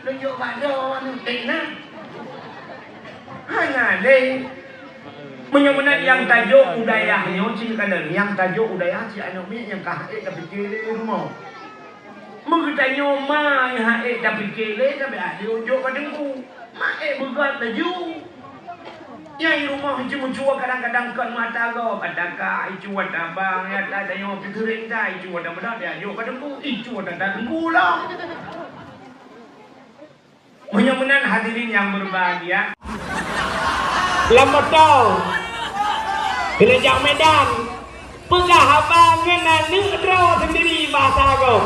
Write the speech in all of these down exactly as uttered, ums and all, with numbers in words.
Lôn jok bak droe aneuk teh na. Hana lé. Meunyoe meunan nyang tajok u dayah nyoe cit kadang, nyang tajok u dayah cit aneuk miet nyang ka hek tapike lé rumoh. Meugeutanyoe ma nyang hek tapike lé, tapi adak jok bak teungku. Ma ék beugat laju. Nyang i rumoh icu-icu kadang-kadang kon mata gob, ata ka icu ata bang, ata tanyoe pikiran ta icu ata meudat, ya jok bak teungku, icu ata teungku lah. Meunyoe meunan hadirin yang berbahagia, lam moto keuneuk jak Medan, peugah haba ngon aneuk droe sendiri bahasa gob.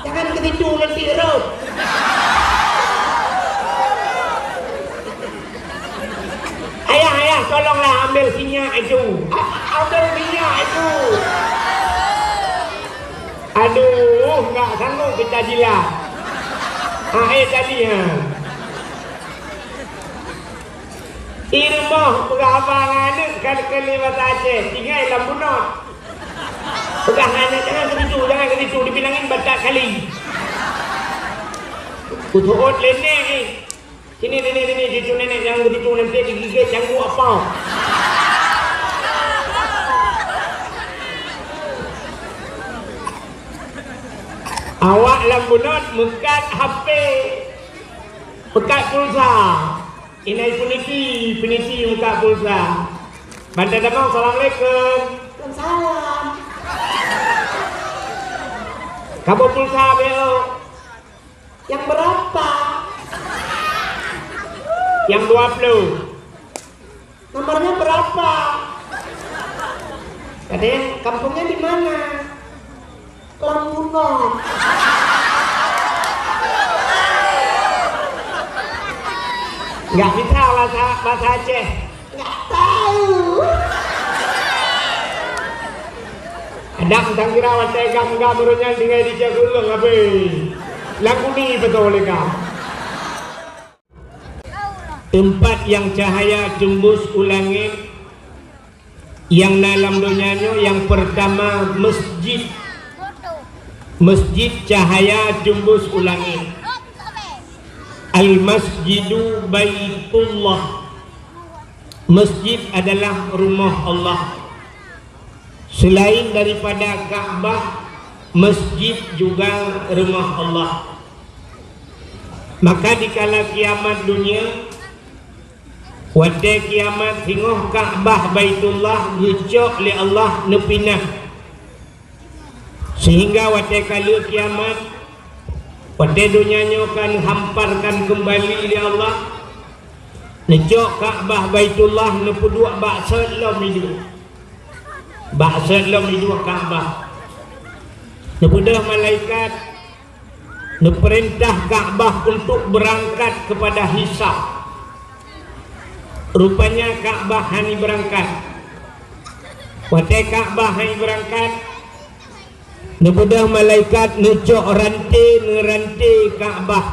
Jangan keu situ nanti rot. Ayah, ayah, tolonglah ambil sinyak itu. A-, ambil sinyak itu. Aduh, nggak sanggup kita jilat. Hai tadi ha. I rumoh peugah haba ngon aneuk ka keu lé bahasa Aceh, tinggai lam bunot. Peugah ngon aneuk, jangan keu situ, jangan keu situ, dibilangin batak kali. Kutuot lé nèk, eh. Sini, sini, sini, cucu nenek jangan keu situ, nanti digigit canggu apa. Awak lam bunot meukat H P, meukat pulsa. Inai puniti, puniti meukat pulsa. Bantai Damong, assalamualaikum. Waalaikumsalam. Kaboh pulsa beu. Yang berapa? Yang dua puluh. Nomornya berapa? Katanya, kampungnya di mana? Lam bunot. Nggak bisa bahasa, bahasa Aceh. Nggak tahu. Adam sangkira watèe gam-gam ureueng nyan tinggai di Cagulong, abéh. Lam bumi beutôi lé gam. Teumpat nyang cahya teumbus u langét nyang na lam donya nyoe nyang peurtama masjid. Masjid cahya teumbus u langét. Al-masjidu baitullah. Masjid adalah rumah Allah. Selain daripada Ka'bah, masjid juga rumah Allah. Maka dikala kiamat dunia, watèe kiamat singoh Ka'bah Baitullah geucok lé Allah neupinah. Sehingga watèe ka lheueh kiamat, watèe donya nyoe ka neuhamparkan keumbali lé Allah, neucok Ka'bah Baitullah neupeuduek bak sot lom iduek. Bak sot lom iduek Ka'bah. Neupeudeuh malaikat, neupeurintah Ka'bah untuk beurangkat keupada hisab. Rupanya Ka'bah hana beurangkat. Watèe Ka'bah hana beurangkat, neubeudôh malaikat neucok ranté, neuranté Ka'bah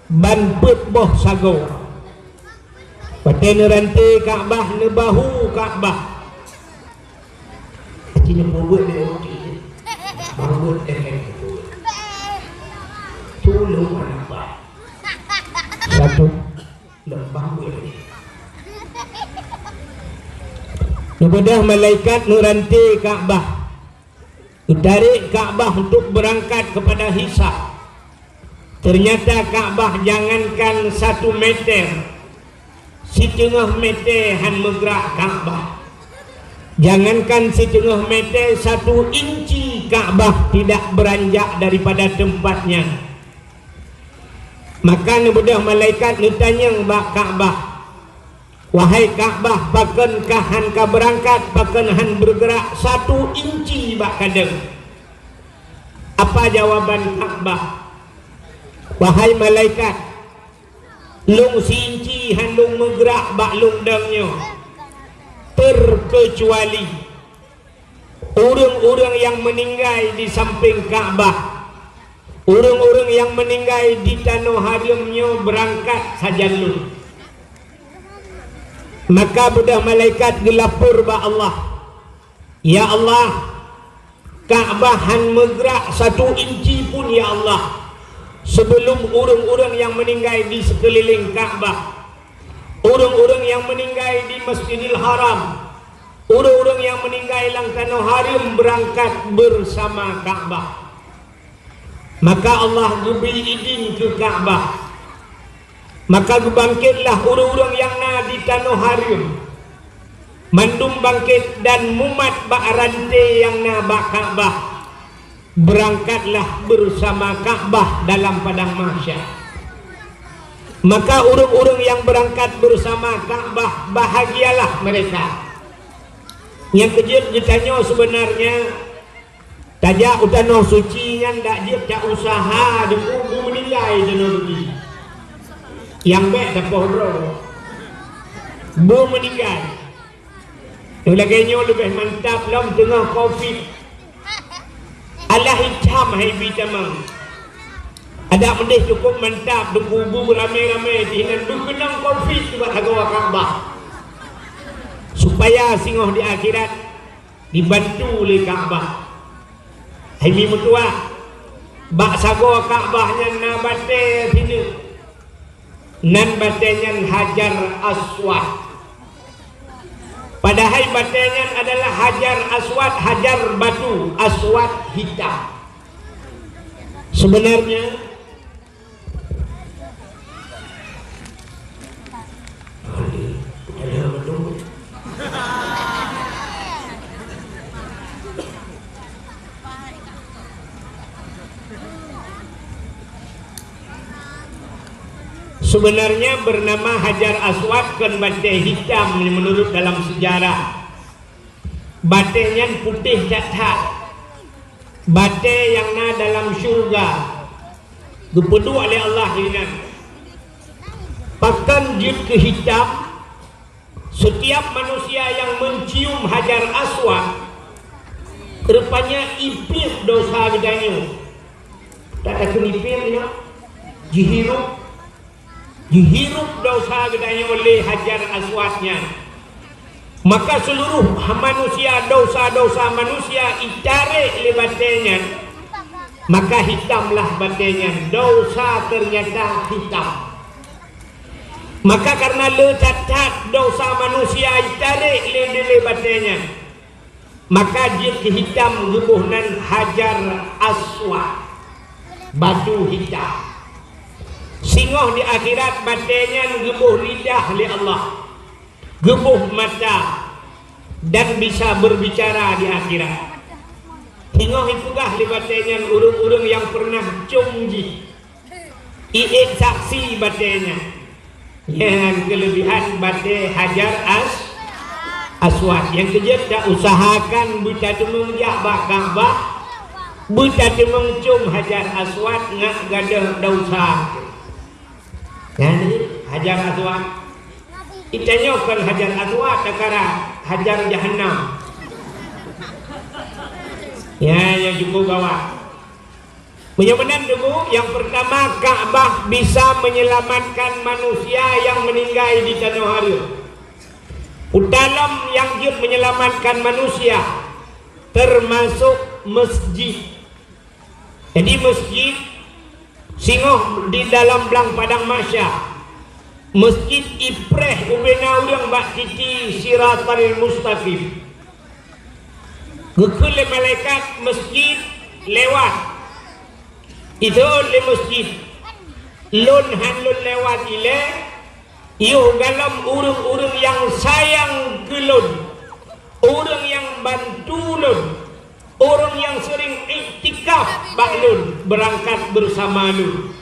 ban peuet boh sagoe. Watèe neuranté Ka'bah, neubahu Ka'bah. Aci neupeubuet lé ruti. Bahu teuhèng. Tulông aneuk bah. Satu. Leumbang buet. Neubeudôh malaikat neuranté Ka'bah. Neutarek Ka'bah untuk beurangkat keupada hisab. Teunyata Ka'bah jangankan satu meter, siteungoh meter han meugrak Ka'bah. Jangankan siteungoh meter, satu inci Ka'bah tidak beranjak daripada teumpat nyan. Maka neubeudôh malaikat neutanyong bak Ka'bah, "Wahai Ka'bah, pakon kah han ka beurangkat, pakon han beureugerak satu inci bak kadeueng?" Apa jawaban Ka'bah? "Wahai malaikat, lôn si-inci han lôn meugrak bak lôn dong nyoe, terkeucuali ureuëng-ureuëng nyang meuninggai di sampéng Ka'bah, ureuëng-ureuëng nyang meuninggai di tanoh hareuem nyoe beurangkat sajan lôn." Maka beudôh malaikat geulapor bak Allah, "Ya Allah, Ka'bah han meugrak satu inci pun, ya Allah. Sebelum ureuëng-ureuëng nyang meuninggai di sikeulileng Ka'bah, ureuëng-ureuëng nyang meuninggai di Masjidil Haram, ureuëng-ureuëng nyang meuninggai lam tanoh hareuem beurangkat beusama Ka'bah, maka Allah geubri idin keu Ka'bah. Maka geubangketlah ureuëng-ureuëng nyang na di tanoh hareuem. Mandum bangket dan mumat bak ranté nyang na bak Ka'bah. Beurangkatlah beusama Ka'bah dalam padang mahsyar. Maka ureuëng-ureuëng nyang beurangkat beusama Ka'bah, bahagialah mereka. Nyang keujeuet geutanyoe seubeunarnya, tajak u tanoh suci nyan dak jeuet jak useuha deungon bu meuninggai tanoh suci. Nyang bék tapoh droe. Bu meuninggai. Nyang lagée nyoe leubeh mantap lom teungoh covid. Alah itam hai bi tamong. Adak meudeh cukup mantap deungon bu ramé-ramé, di nan deuh keunong covid bak sagoe Ka'bah. Supaya singoh di akhirat dibantu lé Ka'bah. Hai mi meutuah, bak sagoe Ka'bah nyan na batée sineuk. Nan batée nyan Hajar Aswad. Padahai batée nyan adalah Hajar Aswad, hajar batu, aswad hitam. Sebenarnya, Sebenarnya bernama Hajar Aswad kon batée hitam menurut dalam sejarah. Batée nyan putéh that-that. Batée nyang na dalam syeuruga. Geupeuduek lé Allah inan. Pakon jeuet keu hitam? Setiap manusia yang mencium Hajar Aswad, rupanya ipiep dosa geutanyoe. Tak takheun ipiep nyoe, jihirup, jihirup dosa geutanyoe lé Hajar Aswad nyan. Maka seluruh manusia, dosa-dosa manusia itarek lé batée nyan, maka hitamlah batée nyan, dosa ternyata hitam. Maka karena le that-that dosa manusia itarek lé dilée batée nyan, maka jeuet keu hitam geuboh nan Hajar Aswad, batu hitam. Singoh di akhirat batée nyan geuboh lidah lé Allah, geuboh mata, dan bisa berbicara di akhirat. Singoh ipeugah lé batée nyan ureuëng-ureuëng nyang pernah com jih. Iék saksi batée nyan. Nyan keulebihan batée Hajar As-, Aswad. Nyang keujeuet ta usahakan beutateumeung jak bak Ka'bah, beutateumeung com Hajar Aswad ngat gadôh dosa. Nyan Hajar Aswad. Itanyoe kon Hajar Aswad, takara Hajar Jahannam. Ya, yang cukup gawat. Meunyoe meunan teungku, yang pertama, Ka'bah bisa menyelamatkan manusia yang meninggai di tanoh hareuem. Utalom nyang jeuet menyelamatkan manusia, termasuk masjid. Jadi masjid singoh di dalam blang padang mahsyar, masjid ipreh ubena ureuëng bak titi siratal mustaqim. Geukheun lé malaikat masjid lewat. Iteun lé masjid, lôn han lôn lewat ilée, yoh galom ureuëng-ureuëng nyang sayang keu lôn, ureuëng nyang bantu lôn, ureuëng nyang sering iktikaf bak lôn, beurangkat beusama lôn.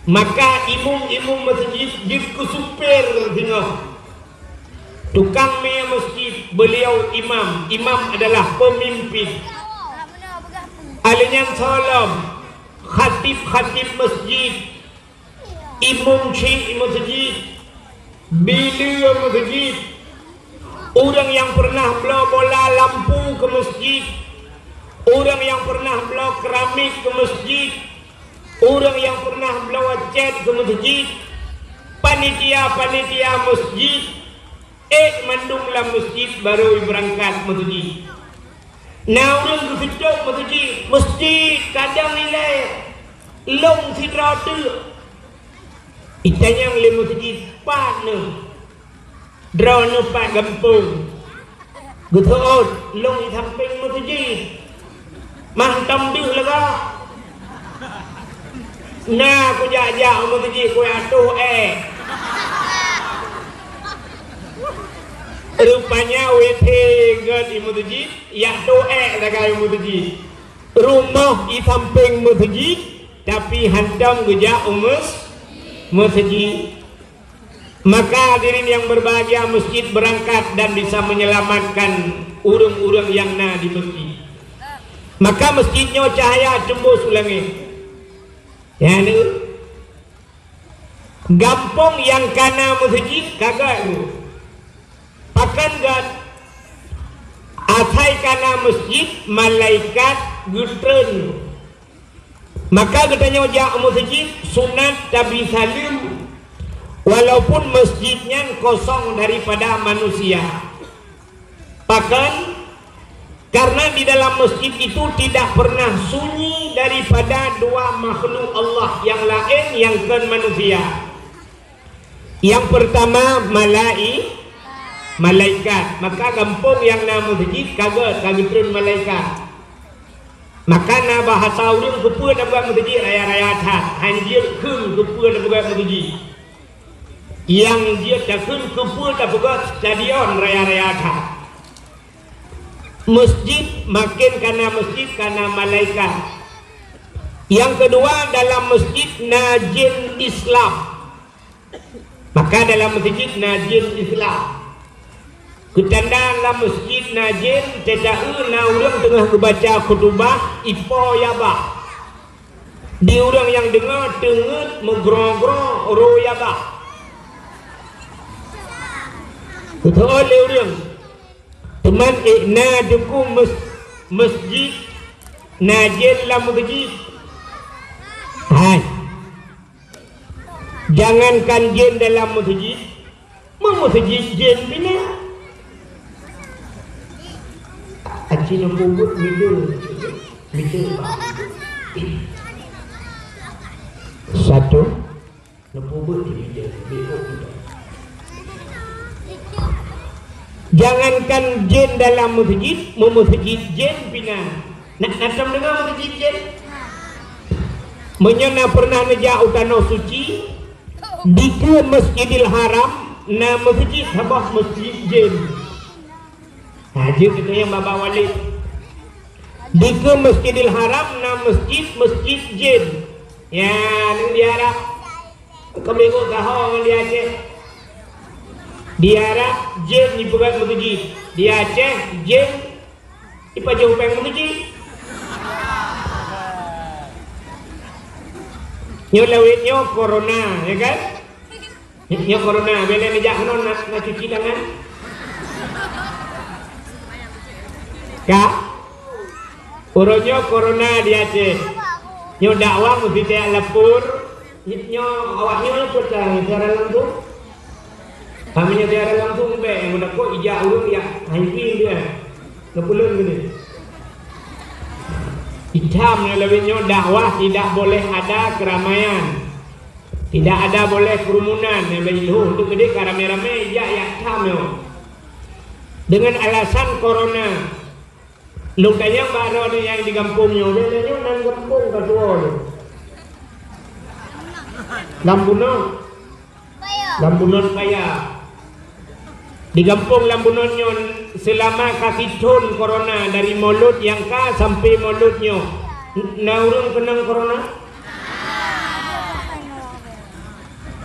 Maka imum-imum masjid jeuet keu supir singoh. Tukang mie masjid, beliau imam. Imam adalah pemimpin. Aleuh nyan soe lom, khatib-khatib masjid, imum syik masjid, bileue masjid, ureuëng nyang pernah bloe bola lampu keu masjid, ureuëng nyang pernah bloe keramik keu masjid, ureuëng nyang pernah bloe cét keu masjid, panitia-panitia masjid, ék mandum lam masjid barô ibeurangkat masjid. Na ureuëng geuseutôt masjid, masjid kadang ilée. Lôn sidroe teuk. Itanyong lé meuseujid, "Pat neuh?" "Droeneuh pat gampông." Geuseuôt, "Lôn di sampéng meuseujid." "Mantong deuh lagak." "Na kujak-jak u meuseujid, kujak toh ék." Rupanya wéh that gét i meuseujid, jak toh ék sagai u meuseujid. Rumoh i sampéng meuseujid, tapi hantom geujak u meus-, meuseujid. Maka hadirin yang berbahagia, masjid berangkat dan bisa menyelamatkan ureuëng-ureuëng nyang na di masjid. Maka masjid nyoe cahya teumbus u langét. Ya, ni. Gampông nyang ka na meuseujid ka gét. Pakon gét? Asai ka na masjid, malaikat geutreun. Maka geutanyoe jak u meuseujid sunat tabri saleuem, walaupun masjid nyan kosong daripada manusia. Pakon? Karena di dalam masjid itu tidak pernah sunyi daripada dua makhluk Allah yang laén nyang kon manusia. Nyang peurtama malai-, malaikat. Maka gampông nyang na meuseujid ka gét, ka geutreun malaikat. Maka na bahasa ureuëng, "Keupeue tapeugah meuseujid raya-raya that?" Hanjeuet kheun keupeue tapeugah meuseujid. Nyang jeuet takheun keupeue tapeugah stadion raya-raya that. Masjid, maken ka na masjid, ka na malaikat. Nyang keudua, dalam masjid na jén Islam. Maka dalam masjid na jén Islam. Keutanda lam masjid na jén, teuka na ureuëng teungoh geubaca khutubah, ipo ya bah. Di ureuëng nyang deungoe teungeut meugroe-groe roh ya bah. Beutôi lé ureuëng. Teuma ék na teungku mes-, masjid, na jén lam masjid. Hai. Jangankan jén dalam masjid, meumeuseujid jén pih na. Aci neupeubuet mideue, mideue bak. Satu, neupeubuet mideue, mideue. Jangankan jén dalam masjid, meumeuseujid jén pih na. Na, na tom deungoe meuseujid jén? Meunyoe na pernah neujak u Tanoh Suci, dikeue Masjidil Haram na meuseujid saboh masjid jén. Ha, jeuet keu nyang babah walét. Dikeue Masjidil Haram na masjid, masjid jén. Ya, nang di Arab. Kami ikut gaho ngon di Aceh. Di Arab, jén jipeugah meuseujid. Di Aceh, jén Ipajoh péng meuseujid. Nyoe lawét nyoe corona, ya kan? Nyoe corona, bèk lé neujak keunoe na, na cuci tangan. Ka? Uroe nyoe corona di Aceh. Nyoe dakwah meusti tajak lapor. Nyoe awak nyoe peue tan siaran langsung? Kami nyoe siaran langsung bèk, meunan kok ijak ureueng jak haipi dia. Neupeuleuen geude. Itam nyoe lawét nyoe dakwah tidak boleh ada keramaian. Tidak ada boleh kerumunan, nyoe bak jilhoh untuk geude ka ramé-ramé ijak jak tam nyoe. Dengan alasan corona. Lôn tanyong bak droeneuh nyang di gampông nyoe, lôn tanyong nan gampông ka tuwoe lôn. Lam bunoe. Lam bunoe kaya. Di gampông lam bunoe nyoe seulama ka sithon corona dari mulod nyang ka sampai mulod nyoe. N-, na ureueng keunong corona?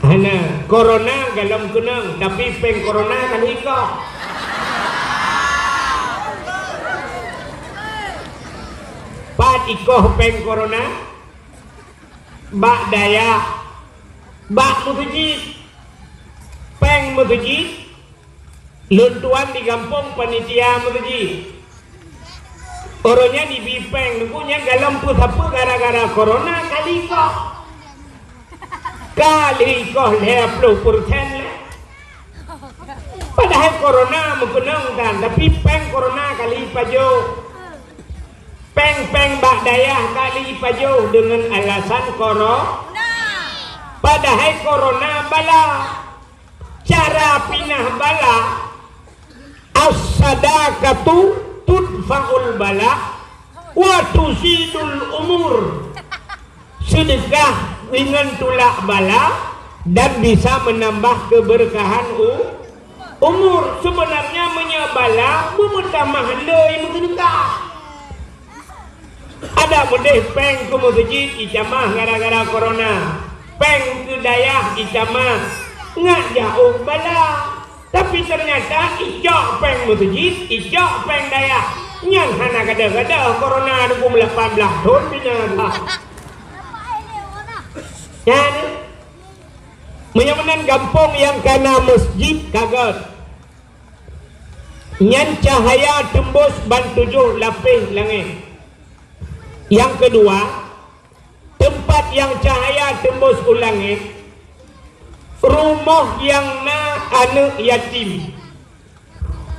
Hana, corona galom keunong, tapi péng corona kan ikoh. Pat ikoh péng corona? Bak dayah, bak meuseujid, péng meuseujid. Lôn tuan di gampông panitia meuseujid. Uroe nyan ibi péng, neukheun nyan galom peue sapeue gara-gara corona kali ikoh. Kali ikoh lhèe ploh persen lé. Padahai corona meukeunong tan, tapi péng corona kali pajoh. Péng-péng bak dayah ka lheueh jipajoh deungon alasan koro-, padahai korona bala. Cara pinah bala, as-sadaqatu tudfa'ul bala wa tuzidul umur. Sedekah ringan tulak bala dan bisa menambah keberkahan u-, umur. Sebenarnya meunyoe bala, beumeutamah le meuseudekah. Ada meudeh péng keu meuseujid icamah gara-gara korona. Péng keu dayah icamah ngat jaoh bala. Tapi ternyata icok péng meuseujid, icok péng dayah. Nyan hana gadoh-gadoh korona dua ribu lapan belas thon bina. Nyan, meunyoe meunan gampông nyang kana meuseujid ka gét. Nyan cahaya teumbus ban tujoh lapéh langét. Nyang keudua, teumpat nyang cahaya teumbus u langét, rumoh nyang na aneuëk yatim.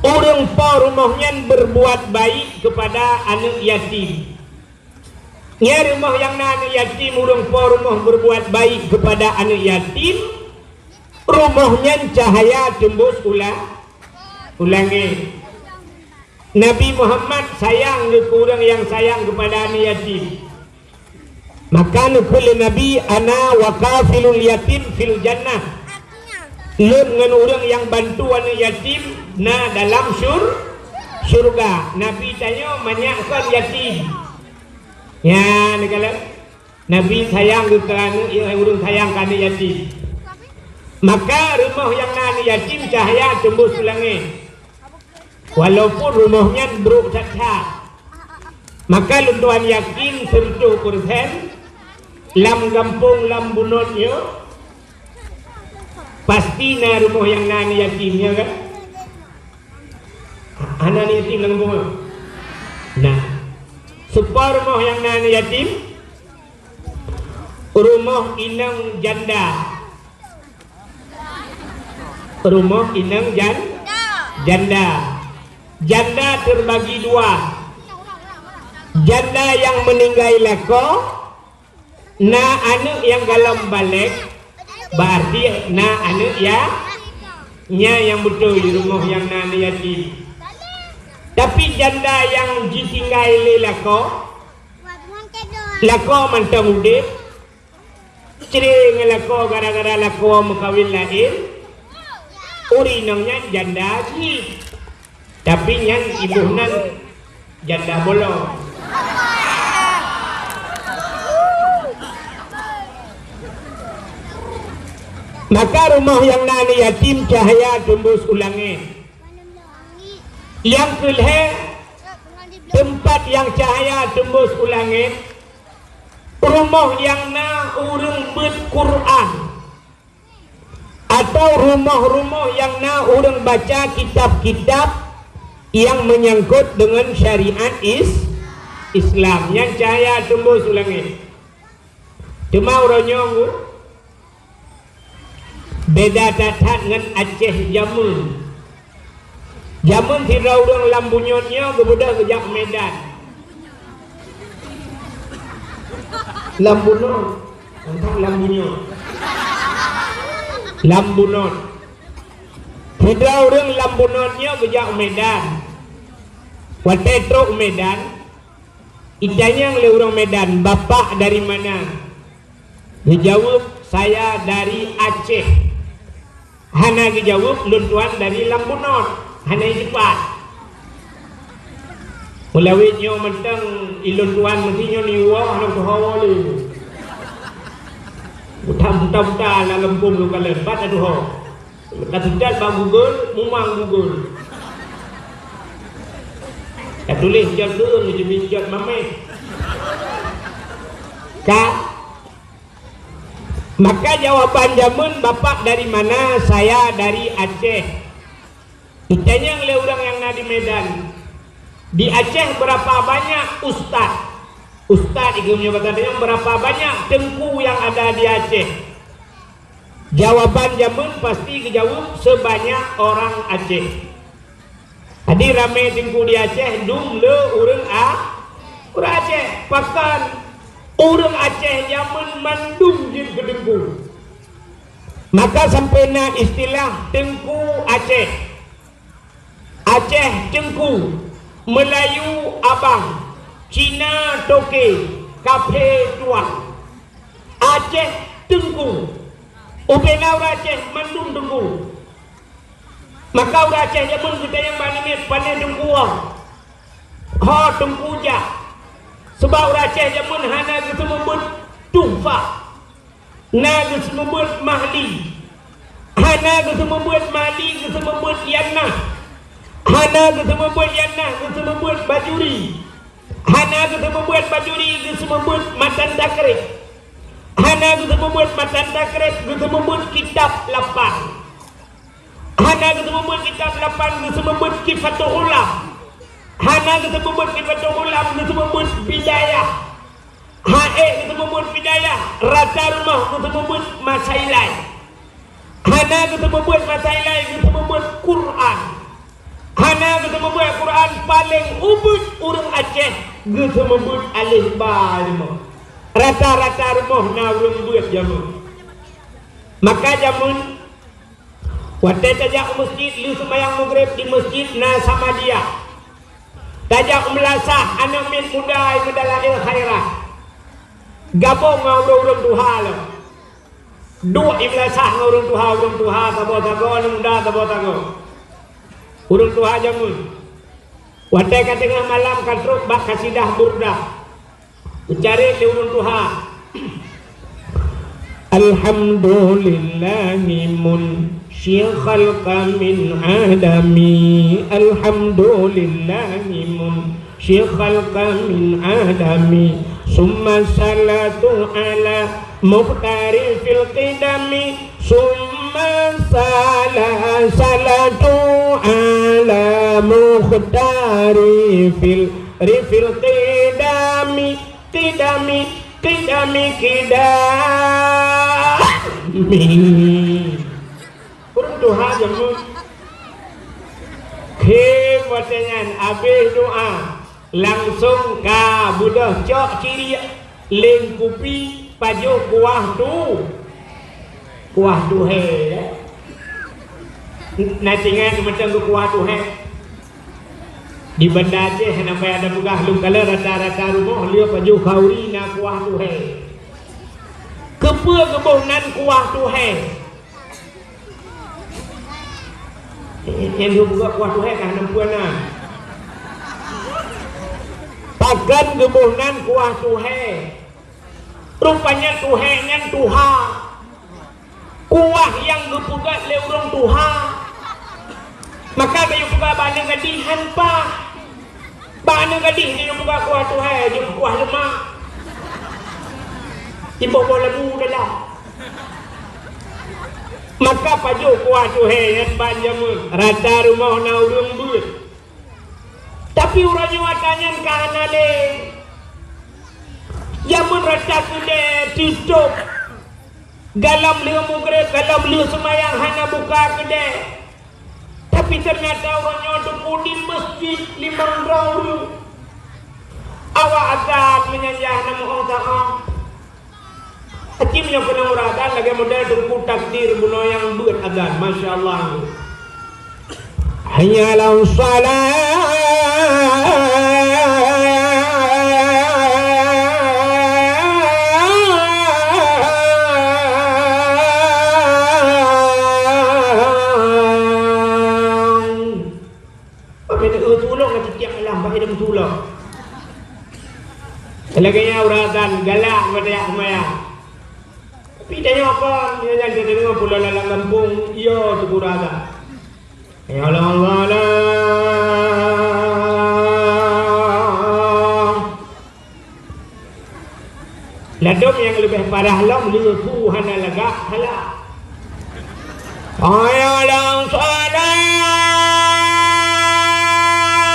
Ureuëng po rumoh nyan berbuat baik kepada aneuëk yatim. Nyan rumoh nyang na aneuëk yatim, ureuëng po rumoh berbuat baik kepada aneuëk yatim, rumoh nyan cahaya teumbus u la-, u langét. Nabi Muhammad sayang keu ureuëng nyang sayang kepada aneuëk yatim. Maka neukheun lé Nabi, "Ana wa kafilul yatim fil jannah." Lôn ngon ureuëng nyang bantu aneuëk yatim na dalam syur-, syurga. Nabi tanyoe manyak kon yatim. Nyan, neukalon. Nabi sayang keu aneuëk, ureuëng sayang keu aneuëk yatim. Maka rumoh nyang na aneuëk yatim cahya teumbus u langét. Walaupun rumoh nyan brok that-that. Maka lôn tuan yakin seratus persen lam gampông lam bunot nyoe pasti na rumoh nyang na aneuëk yatim, ya kan? Hana aneuëk yatim lam gampông nyoe? Nah. Soe po rumoh nyang na aneuëk yatim? Rumoh inong janda. Rumoh inong jan-, janda. Janda terbagi dua. Janda nyang meuninggai lakoe, na aneuëk nyang golom balek, berarti na aneuëk ya, nyan nyang beutôi rumoh nyang na aneuëk yatim. Tapi janda nyang jitinggai lé lakoe, lakoe mantong udeb, cre ngon lakoe gara-gara lakoe meukawen laén, ureuëng inong nyan janda jih. Tapi nyan iboh nan janda bolong. Maka rumoh nyang na aneuëk yatim cahya teumbus u langét. Nyang keulhée, teumpat nyang cahya teumbus u langét, rumoh nyang na ureuëng beuet Quran, atau rumoh-rumoh nyang na ureuëng baca kitab-kitab nyang meunyangkot deungon syariat is-, Islam. Nyan cahya teumbus u langét. Teuma uroe nyoe, beda that-that ngon Aceh jameun. Jameun sidroe ureuëng lam bunyot nyoe geubeudôh geujak Medan. Lam bunyot, entah lam bunyot. Lam bunot. Sidroe ureuëng lam bunot nyoe geujak Medan. Watée trok Medan, itanyong lé ureuëng Medan, "Bapak dari mana?" Geujaweueb, "Saya dari Aceh." Hana geujaweueb, "Lôn tuan dari lam bunot." Hana jipat. Meulawét nyoe mantong ilôn tuan meuti nyoe niwoe hana tuho lé. Buta-buta na lempung lôn kalon, pat na tuho. Ka teucat bak Google, mumang Google. Ka tuléh jot leueng, jeuet jot mameh. Ka. Maka jawaban jameun, "Bapak dari mana?" "Saya dari Aceh." Itanyong lé ureuëng nyang na di Medan, "Di Aceh berapa banyak ustaz?" Ustaz, itu punya bahasa Aceh, "Berapa banyak teungku yang ada di Aceh?" Jawaban jameun pasti geujaweueb, "Sebanyak orang Aceh." Jadi ramé teungku di Aceh, dum le ureuëng A-, Ureuëng Aceh, pakon ureuëng Aceh jameun mandum jeuet keu teungku. Maka sampai na istilah Teungku Aceh. Aceh Teungku, Meulayu Abang, Cina Toke, Kaphé Tuan. Aceh Teungku. Ubena ureuëng Aceh mandum teungku. Maka ureuëng Aceh jameun geutanyong bak namiet, "Pane teungku?" "Ho teungku jak." Sabab ureuëng Aceh jameun hana geuseumeubeuet Tuhfah, na geuseumeubeuet Mahli. Hana geuseumeubeuet Mahli, geuseumeubeuet Yannah. Hana geuseumeubeuet Yannah, geuseumeubeuet Bajuri. Hana geuseumeubeuet Bajuri, geuseumeubeuet Matan Takrib. Hana geuseumeubeuet Matan Takrib, geuseumeubeuet Kitab Lapan. Hana geuseumeubeuet Kitab Lapan, geuseumeubeuet Kifatul Ghulam. Hana geuseumeubeuet Kifatul Ghulam, geuseumeubeuet Bidayah. Hana geuseumeubeuet Bidayah, rata rumoh geuseumeubeuet Masailai. Hana geuseumeubeuet Masailai, geuseumeubeuet Quran. Hana geuseumeubeuet Quran, paléng ubit ureuëng Aceh geuseumeubeuet alif ba rumoh. Rata-rata rumoh na ureuëng beuet jameun. Maka jameun, watée tajak u meuseujid, lheueh seumayang Maghrib di meuseujid na Samadiyah. Tajak u meulasah, aneuëk miet muda nyang meudalail khairah. Gabong ngon ureuëng-ureuëng tuha lom. Duek i meulasah ngon ureuëng tuha, ureuëng tuha saboh sagoe, ureuëng muda saboh sagoe. Ureuëng tuha jameun. Watée ka teungoh malam ka trok bak kasidah Burdah. Geucari lé ureuëng tuha. Alhamdulillahi munsyi khalqa min adami. Alhamdulillahi munsyi khalqa min adami. Summa salatu ala mukhtari fil qidami. Summa sala-, salatu ala mukhtari fil, rifil qidami, qidami, qidami, qidami. Ureuëng tuha jameun. Khém watée nyan habéh doa. Langsong ka beudôh cok ciriek, leng kupi, pajoh kuah tu, kuah tuhée. Na tinggai meuteumé kuah tuhée. Di Banda Aceh hana payah tapeugah, lôn kalon rata-rata rumoh lheueh pajoh khauri na kuah tuhée. Keupeue geuboh nan kuah tuhée? Nyang geupeugah kuah tuhée ka hana peue na. Pakon geuboh nan kuah tuhée? Rupanya tuhée nyan tuha. Kuah nyang geupeugah lé ureuëng tuha. Maka geupeugah bak aneuk gadih han paih. Bak aneuk gadih jih buka kuah tuhée, jeuet kuah leumah. Iboh-boh labu dalam. Maka pajoh kuah tuhée nyan ban jameun, rata rumoh na ureuëng beuet. Tapi uroe nyoe ata nyan ka hana lé. Jameun rata keudée teutôb. Galom lheueh Maghrib, galom lheueh seumayang hana buka keudée. Tapi teunyata uroe nyoe teungku di meuseujid limong droe ureuëng. Awak azan meunyan yah na meu'oh-ta'oh. Aci meunyoe keunong ureuëng azan lagée model teungku takdir bunoe nyang beuet azan. Masya Allah. Hayya 'alas shalah. Bak meuteumé tulông ka sitiap malam bak idong tulông. Lagée nyan ureuëng azan galak bak tajak seumayang. Tapi tanyoe kon, nyan nyang teudeungoe pulo lam gampông, yo teungku ureuëng azan. Ya Allah, Allah. Ladôm nyang leubeh parah lom, leuhu hana lagak, salah. Hayya 'alas shalah.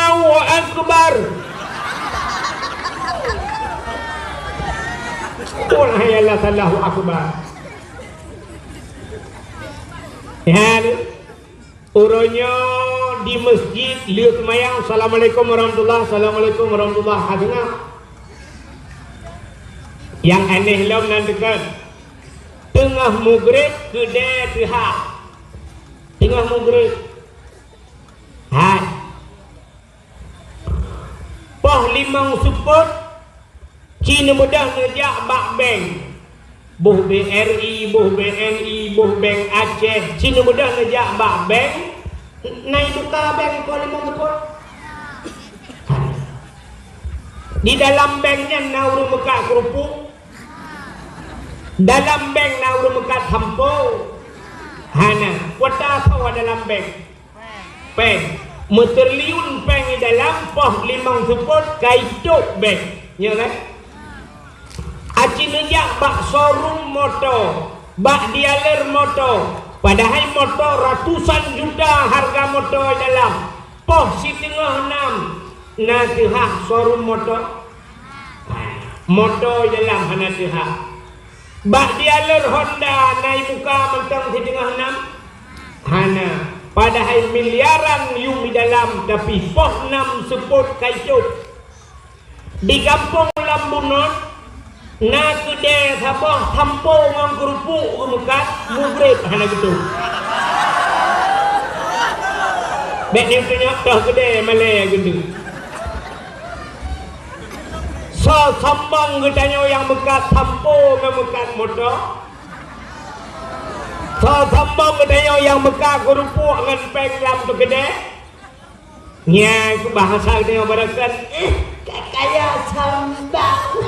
Allahu akbar. Qul hayya 'alas shalah, Allahu akbar. Ya, ni. Uroe nyoe di meuseujid lheueh seumayang, "Assalamualaikum warahmatullah, assalamualaikum warahmatullah." Ka deungoe. Nyang aneh lom nan deungon, teungoh mugreb keudè teuhah. Teungoh mugreb. Hai. Poh limong seupôt, ci neubeudôh neujak bak bank. Boh B R I, boh B N I, boh Bank Aceh, ci neubeudôh neujak bak bank, na ibuka bank poh limong seupôt. Di dalam bank nyan na ureueng meukat keurupuk. Dalam bank na ureueng meukat sampo. Hana, kuota soe dalam bank. Péng. Meutriliun péng di dalam poh limong seupôt ka itôp bank. Nyo kan? Aci neujak bak showroom moto, bak dealer moto. Padahai moto ratusan juta harga moto di dalam. Poh siteungoh nam na teuhah showroom moto. Moto di dalam hana teuhah. Bak dealer Honda na ibuka mantong siteungoh nam? Hana. Padahai miliaran yum di dalam, tapi poh nam seupôt ka itôp. Di gampông lam bunoe na keudè saboh sampo ngon keurupuk geumeukat, mugreb hana geutôp. Bèk neutunyok toh keudè malèe geutôp. Soe sombong geutanyoe nyang meukat sampo ngon meukat moto? Soe sombong geutanyoe nyang meukat keurupuk ngon péng lam teukeudè? Nyan keu bahasa geutanyoe barokan, eh, ka kaya sombong.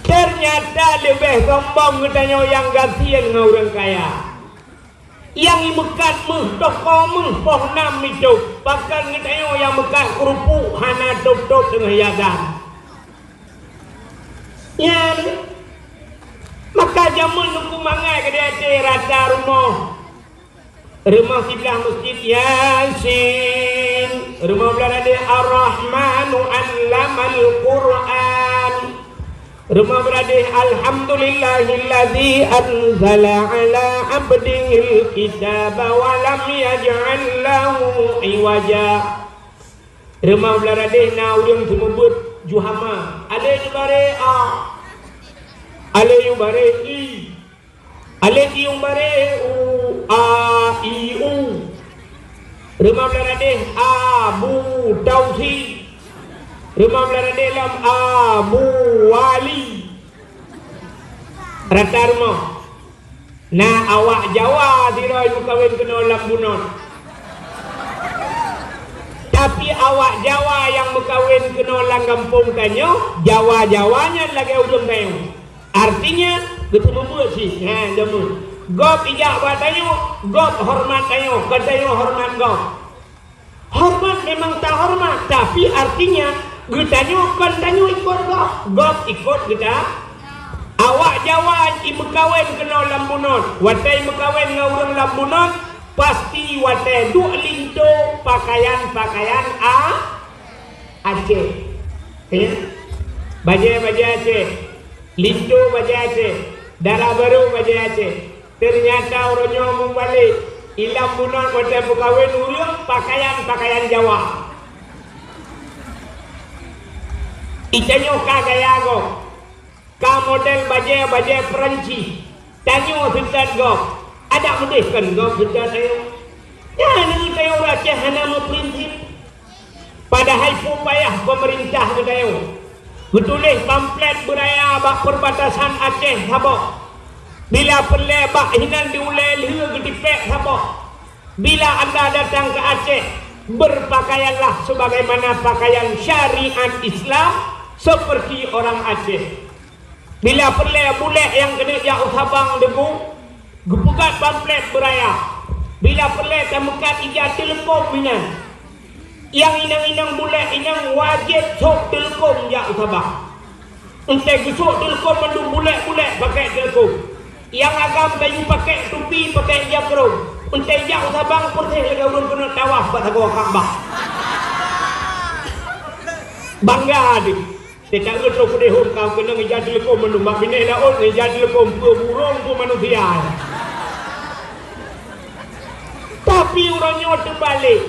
Teunyata leubeh sombong geutanyoe nyang gasien ngon ureueng kaya. Nyang imeukat méuh toko méuh poh nam itôp, pakon geutanyoe nyang meukat keurupuk hana tôp-tôp teungoh iagan. Nyan, maka jameun Teungku mangat keudéh até rata rumoh. Rumoh siblah meuseujid Yasin, rumoh blah radeh Ar-Rahmanu 'allamal Qur'an. Rumoh beuradeh, "Alhamdulillahilladzi anzala 'ala 'abdihil kitaba wa lam yaj'al lahu 'iwaja." Rumoh beuradeh na ureueng seumeubeuet juhama. Alé yubare a. Alé yubare i. Alé tiung baré u, a, i, u. Rumoh beuladeh Abu Tauhid. Rumoh beuladeh lom Abu Wali. Rata rumoh. Na awak Jawa sidroe meukawen keunoe lam bunoe. Tapi awak Jawa nyang meukawen keunoe lam gampông tanyoe, Jawa-Jawa nyan lagèe ureueng tanyoe. Artinya, geuteumeubeuet cit. Nyan, jameun. Gob ijak bak tanyoe, gob horeumat tanyoe, kon tanyoe horeumat gob. Horeumat memang tahoreumat, tapi artinya, geutanyoe kon tanyoe ikot gob, gob ikot geuta-, awak Jawa jimeukawen keunoe lam bunoe. Watèe meukawen ngon ureueng lam bunoe, pasti watèe duek linto pakaian-pakaian a-, Aceh. Ya. Bajèe-bajèe Aceh. Linto bajèe Aceh, dara barô bajèe Aceh. Teunyata uroe nyoe mubalek, i lam bunoe watèe peukawen ureueng pakaian-pakaian Jawa. Itanyoe ka gaya gob, ka model bajèe-bajèe Perancis. Tanyoe seutôt gob, adak meudeh kon gob seutôt tanyoe. Nyan ureueng tanyoe ureueng Aceh hana meuprinsip. Padahai peue payah peumeurintah geutanyoe geutuléh pamflet beuraya bak peurbatasan Aceh saboh. Bila peureulèe bak hinan di ulèe lheueh geutipék saboh. Bila anda datang ke Aceh, berpakaianlah sebagaimana pakaian syariat Islam seperti orang Aceh. Bila peureulèe bulèk nyang keuneuk jak u Sabang deungoe, geupeugöt pamflet beuraya. Bila peureulèe tameukat ija teuleukom inan. Nyang inong-inong bulèk inong wajéb sôk teuleukom jak u Sabang. Enteuk geusôk teuleukom mandum bulèk-bulèk pakèk teuleukom. Nyang agam tanyoe pakèk tupi, pakèk ija krông. Enteuk jak u Sabang peureséh lagèe ureueng keuneuk tawaf bak sagoe Ka'bah. Bangga deh. Teuka geutrok keudeh hom ka keunong ija teuleukom mandum, bak binéh laôt ngon ija teuleukom, peue burông, peue manusia. Tapi uroe nyoe teubalek.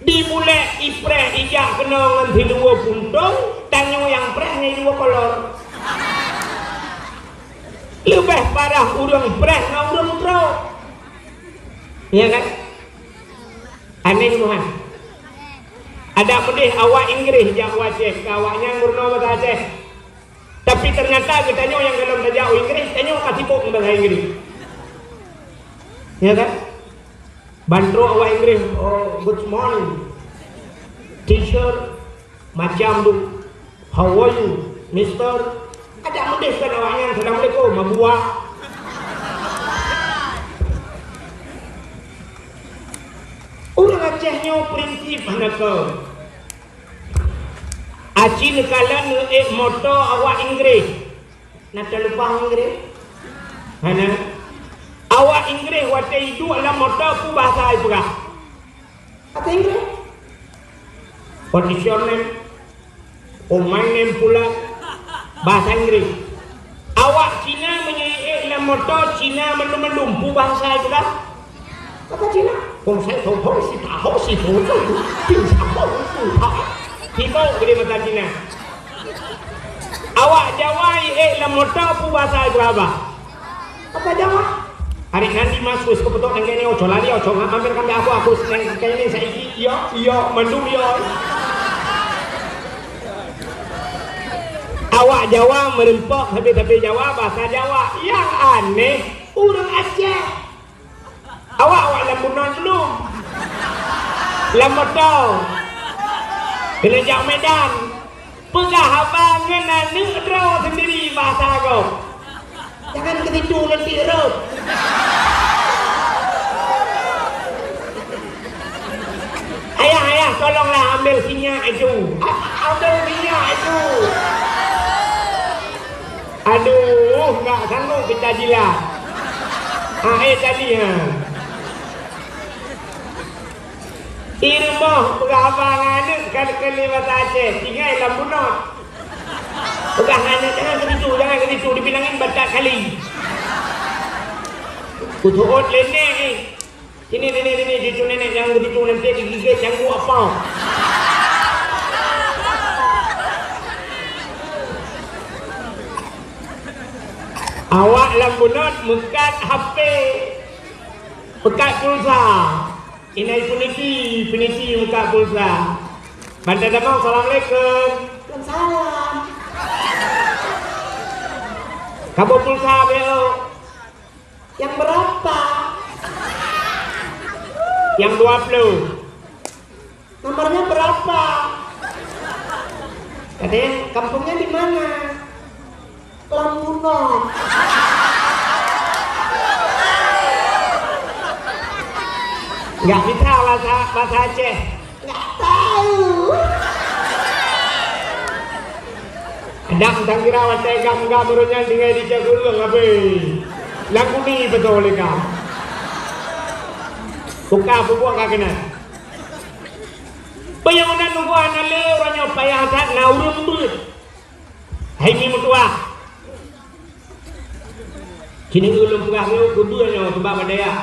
Dimulai ipreh ijak keunoe ngon siluweue puntông, tanyoe nyang preh ngon dua kolor. Leubeh parah ureuëng preh ngon ureuëng trok. Ya kan? Aneh Tuhan. Ada meudeh awak Inggris jak u Aceh, ka awaknyan meurunoe bahasa Aceh. Tapi ternyata geutanyoe nyang gohlom tajak u Inggris, tanyoe ka sibok ngon bahasa Inggris. Ya kan? Ban trok awak Inggris, "Oh, good morning, teacher." Macam tu. "How are you, mister?" Ada meudeh kan awaknyan, "Assalamualaikum, Abuwa." Ureuëng Aceh nyoe prinsip hana keu. Aci neukalon neuék moto awak Inggris. Na talupa Inggris? Hana. Awak Inggris watée iduek lam moto peue bahasa ipeugah? Bahasa Inggris. What is your name? Oh, my name Pulan. Bahasa Inggris. Awak Cina meunyoe iék lam moto Cina mandum-mandum peue bahasa ipeugah? Kata Cina, "Kong sai tong hong si ta hong si tong tong tu, pin sa hong tu ta." Tibo gede mata Cina. Awak Jawa iék lam moto peue bahasa Jawa? Kata Jawa. Hari nanti mas wis kebetok nang kene ojo lali ojo ngambil kami aku aku nang kene saiki iyo iyo mandum iyo. Awak Jawa meureumpok sabe-sabe Jawa bahasa Jawa. Yang aneh ureuëng Aceh. Awak-awak lam bunoe dulu. Lam moto. Keuneuk jak Medan. Peugah haba ngon aneuk droe sendiri bahasa gob. Jangan keu situ nanti rot. Ayah, ayah, tolonglah ambil sinyak itu. A-, ambil sinyak itu. Aduh, nggak sanggup kita jilat. Ah, eh, tadi, ha. Di rumoh, peugah haba ngon aneuk, ka keuneuk bahasa Aceh, tinggai lam bunot. Peugah ngon aneuk, "Jangan keu situ, jangan keu situ, dibilangin batat kali." Kutuot lé nèk, eh. Sini, sini, sini, cucu nenek jangan begitu, nanti digigit canggu apa. Awak lam bunot meukat H P, meukat pulsa. Inai puniti, puniti meukat pulsa. Bantai damong, assalamualaikum. Waalaikumsalam. Kaboh pulsa beo. Yang berapa? Yang dua puluh. Nomornya berapa? Katanya, "Kampungnya di mana?" "Lam bunot." Nggak bisa bahasa, bahasa Aceh. Nggak tahu. Kadang tanggira watèe gam-gam ureueng nyan tinggai di cek ureueng abéh. Lam bumi beutôi lé gam. Buka pupuk ka keunan. Peue nyang meunan nunggu hana lé uroe nyoe payah that na ureueng beuet. Hai mi meutuah. Kini ulôn peugah lé keu beuet nyoe keubah bak dayah.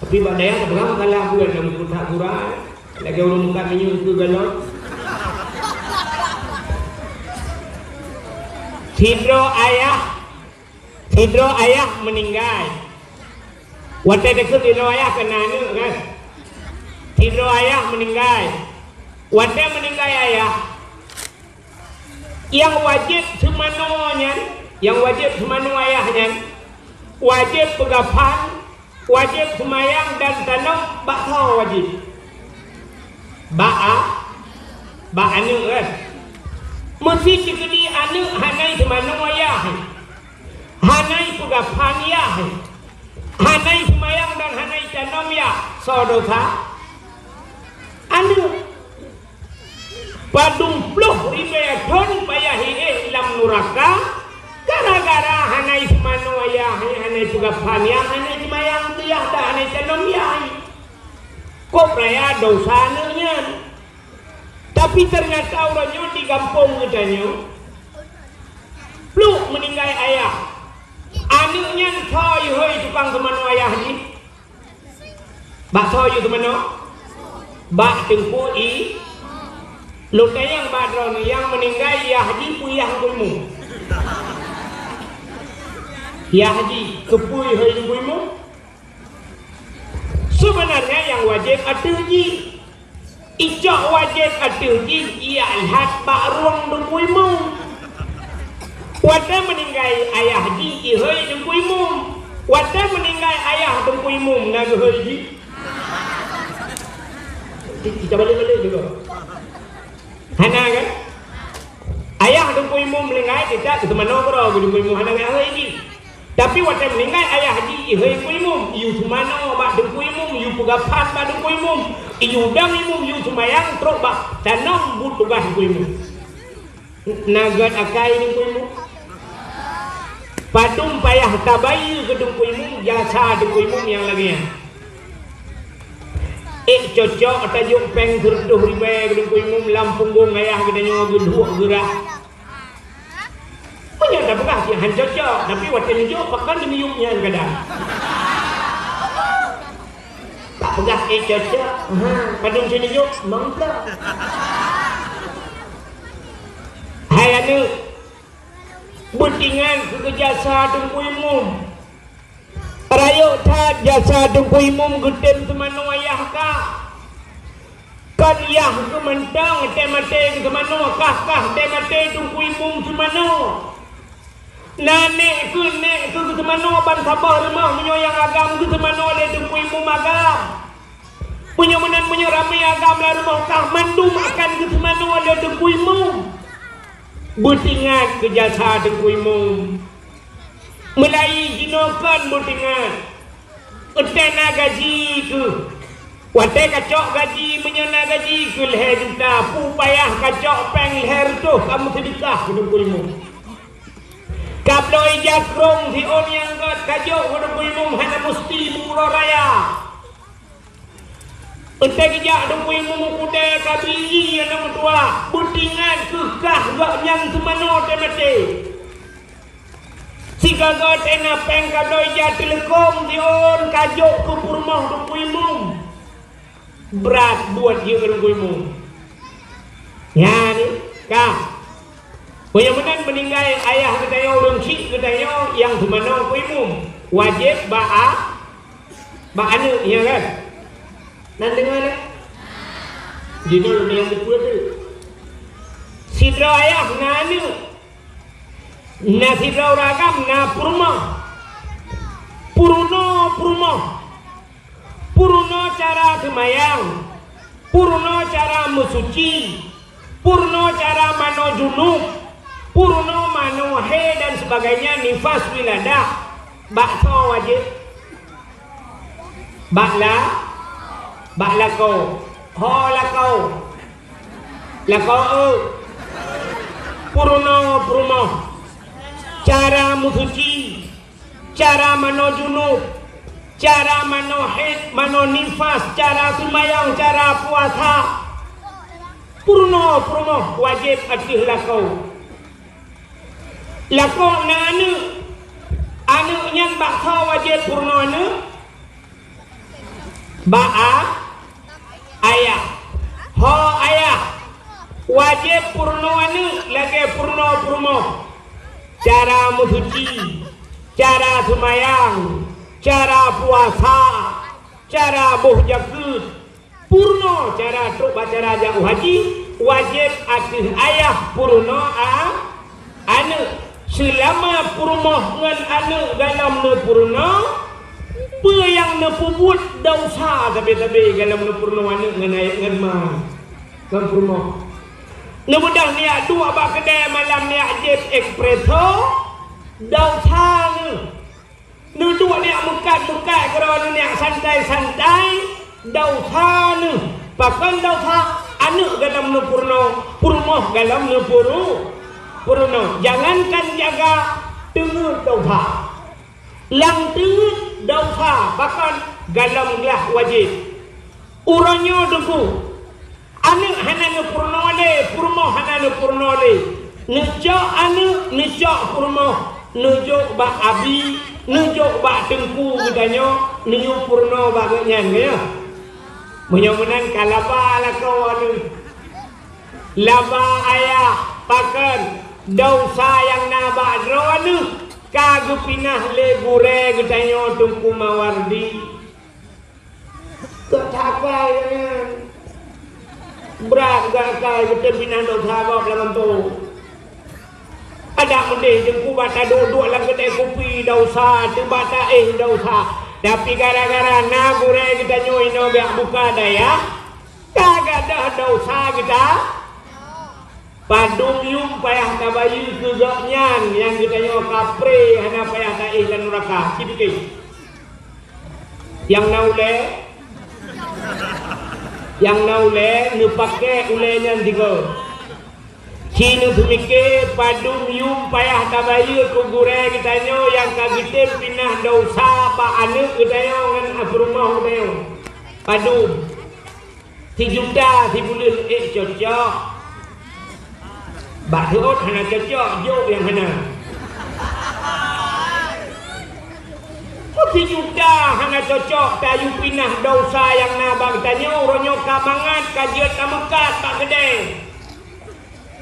Tapi bak dayah teupeugah makalah buet nyang meukutak gura, lagèe ureueng mukat minyeuk keu galon. Sidroe ayah, sidroe ayah meuninggai. Watèe deukeue sidroe ayah keu na aneuk kan. Sidroe ayah meuninggai. Watèe meuninggai ayah, nyang wajéb seumanoe nyan, nyang wajéb seumanoe ayah nyan, wajéb peugah phan, wajéb seumayang dan tanom bak soe wajéb? Bak a-, bak aneuk, eh. Meuseuti keudéh aneuk hana seumanoe ayah, hana peugah phan ayah, hana seumayang dan hana tanom ayah, soe dosa? Aneuk. Padum ploh ribèe thon payah iéh lam nuraka, gara-gara hana seumanoe ayah, hana peugah phan ayah, hana seumayang keu ayah, dan hana tanom ayah. Kok raya dosa aneuk nyan. Tapi teunyata uroe nyoe di gampông geutanyoe, pluek meuninggai ayah. Aneuk nyan soe hôi tukang seumanoe ayah jih? Bak soe yue teumanoe? Bak Teungku I, lôn tanyong bak droeneuh nyang meuninggai yah jih peue yah Teungku Imum? Yah jih keupeue hai Teungku Imum? Seubeunarnya nyang wajéb ateueh jih. Icok wajéb ateueh jih, ijak that bak rueng Teungku Imum. Watée meuninggai ayah jih, ihôi Teungku Imum. Watée meuninggai ayah Teungku Imum, na geuhôi jih? Kita balik-balik juga. Hana kan? Ayah Teungku Imum meuninggai, kita keuteumanoe keudroe keu Teungku Imum, hana geuhôi jih. Tapi watée meuninggai ayah jih, ihôi Teungku Imum, iyue teumanoe bak Teungku Imum, iyue peugah phan bak Teungku Imum, iyue dong Imum, iyue seumayang trok bak tanoh buet tugaih Teungku Imum. Na gét akai Teungku Imum? Padum payah tabayeue keu Teungku Imum jasa Teungku Imum nyang lagée nyan. Ék cocok tajok péng sireutôh ribée keu Teungku Imum lam punggong ayah geutanyoe geulhok geurah. Meunyoe tapeugah cit han cocok, tapi watée neujok pakon neumiyueb nyan kadang. Tapeugah ék cocok, ha, padum cit neujok, mangka. Hai aneuëk, beutingat keu jasa Teungku Imum. Rayeuk that jasa Teungku Imum geutem teumanoe ayah kah. Kon yah geuh mantong teumaté geuteumanoe, kah-kah teumaté Teungku Imum teumanoe. Na nék keuh nék keuh geuteumanoe ban saboh rumoh meunyoe nyang agam geuteumanoe lé Teungku Imum agam. Meunyoe meunan meunyoe ramé agam lam rumoh kah mandum akan geuteumanoe lé Teungku Imum. Beutingat keu jasa Teungku Imum. Meulayi jinoe kon beutingat. Watée na gaji keuh. Watée kacok gaji, meunyoe na gaji keuh lhée juta, peue payah kacok péng lhée reutôh kamoe seudeukah keu Teungku Imum. Kabloe ija krong siôn nyang gét kajok keu Teungku Imum hana musti meuuroe raya. Watée geujak Teungku Imum u keudée ka bri ié nyang meutuah, beutingat keuh kah gobnyan teumanoe teumaté. Sigoe-goe teuh na péng kabloe ija teuleukom siôn kajok keu peurumoh Teungku Imum. Brat buet jih keu Teungku Imum. Nyan ka. Meunyoe meunan meuninggai ayah geutanyoe, ureuëng chik geutanyoe nyang teumanoe Teungku Imum, wajéb bak a-, bak aneuëk, iya kan? Nan deungoe lé? Jinoe nyang dipeue tu. Sidroe ayah na aneuëk. Na sidroe ureuëng agam na peurumoh. Peurunoe peurumoh. Peurunoe cara seumayang, peurunoe cara meusuci, peurunoe cara manoe junub, peurunoe manoe haid dan sebagainya, nifas, wiladah. Bak soe wajéb? Bak la-, bak lakoe. Ho lakoe. Lakoe eu. Peurunoe peurumoh. Cara meusuci. Cara manoe junub, cara manoe haid, manoe nifas, cara seumayang, cara puasa. Peurunoe peurumoh wajéb ateueh lakoe. Lakoe na aneuëk, aneuëk nyan bak soe wajéb peurunoe aneuëk? Bak a-, ayah. Ho ayah, wajéb peurunoe aneuëk lagée peurunoe peurumoh. Cara meusuci, cara seumayang, cara puasa, cara boh jakeuet, peurunoe cara trok bak cara jak u haji, wajéb ateueh ayah peurunoe a-, aneuëk. Seulama peurumoh ngon aneuëk galom neupeurunoe, peue nyang neupeubuet desya sabe-sabe galom neupeurunoe aneuëk ngon ayah ngon ma, ngon peurumoh. Neubeudôh neujak duek bak keudée malam neujak jieb espresso, desya neuh. Neuduek neujak meukat-meukat keudroe neuh, neujak santai-santai, desya neuh. Pakon desya? Aneuëk galom neupeurunoe, peurumoh galom neupeuru-, peurunoe. Jangankan jaga, teungeut desya. Lam teungeut desya, pakon? Galom glah wajéb. Uroe nyoe Teungku, aneuëk hana neupeurunoe lé, peurumoh hana neupeurunoe lé. Neucok aneuëk, neucok peurumoh, neujok bak abi, neujok bak teungku geutanyoe, neuyue peurunoe bak gobnyan, ya. Meunyoe meunan ka laba lakoe neuh. Laba ayah, pakon, desya nyang na bak droeneuh ka geupinah lé gurée geutanyoe Teungku Mawardi. Keu that akai nyan. Brat geuh akai geutem pinah desya gob lam gampông. Adak meudeh Teungku bak taduek-duek lam keude kupi desya, teuh bak taéh desya. Tapi gara-gara na gurée geutanyoe inoe geujak buka dayah, ka gadôh desya geuta. Padum yum payah tabayeue keu gobnyan nyang geutanyoe kapré hana payah taéh lam nuraka. Ci pike. Nyang na ulée, nyang na ulée neupaké ulée nyan sigoe. Ci neupeumike padum yum payah tabayeue keu gurée geutanyoe nyang ka geutem pinah desya bak aneuëk geutanyoe ngon peurumoh geutanyoe. Padum. Sijuta sibuleuen ék cocok. Bak rhot hana cocok, jok nyang hana. Sijuta hana cocok, tayue pinah desya nyang na bak geutanyoe, uroe nyoe ka mangat, ka jeuet tameukat bak keudée.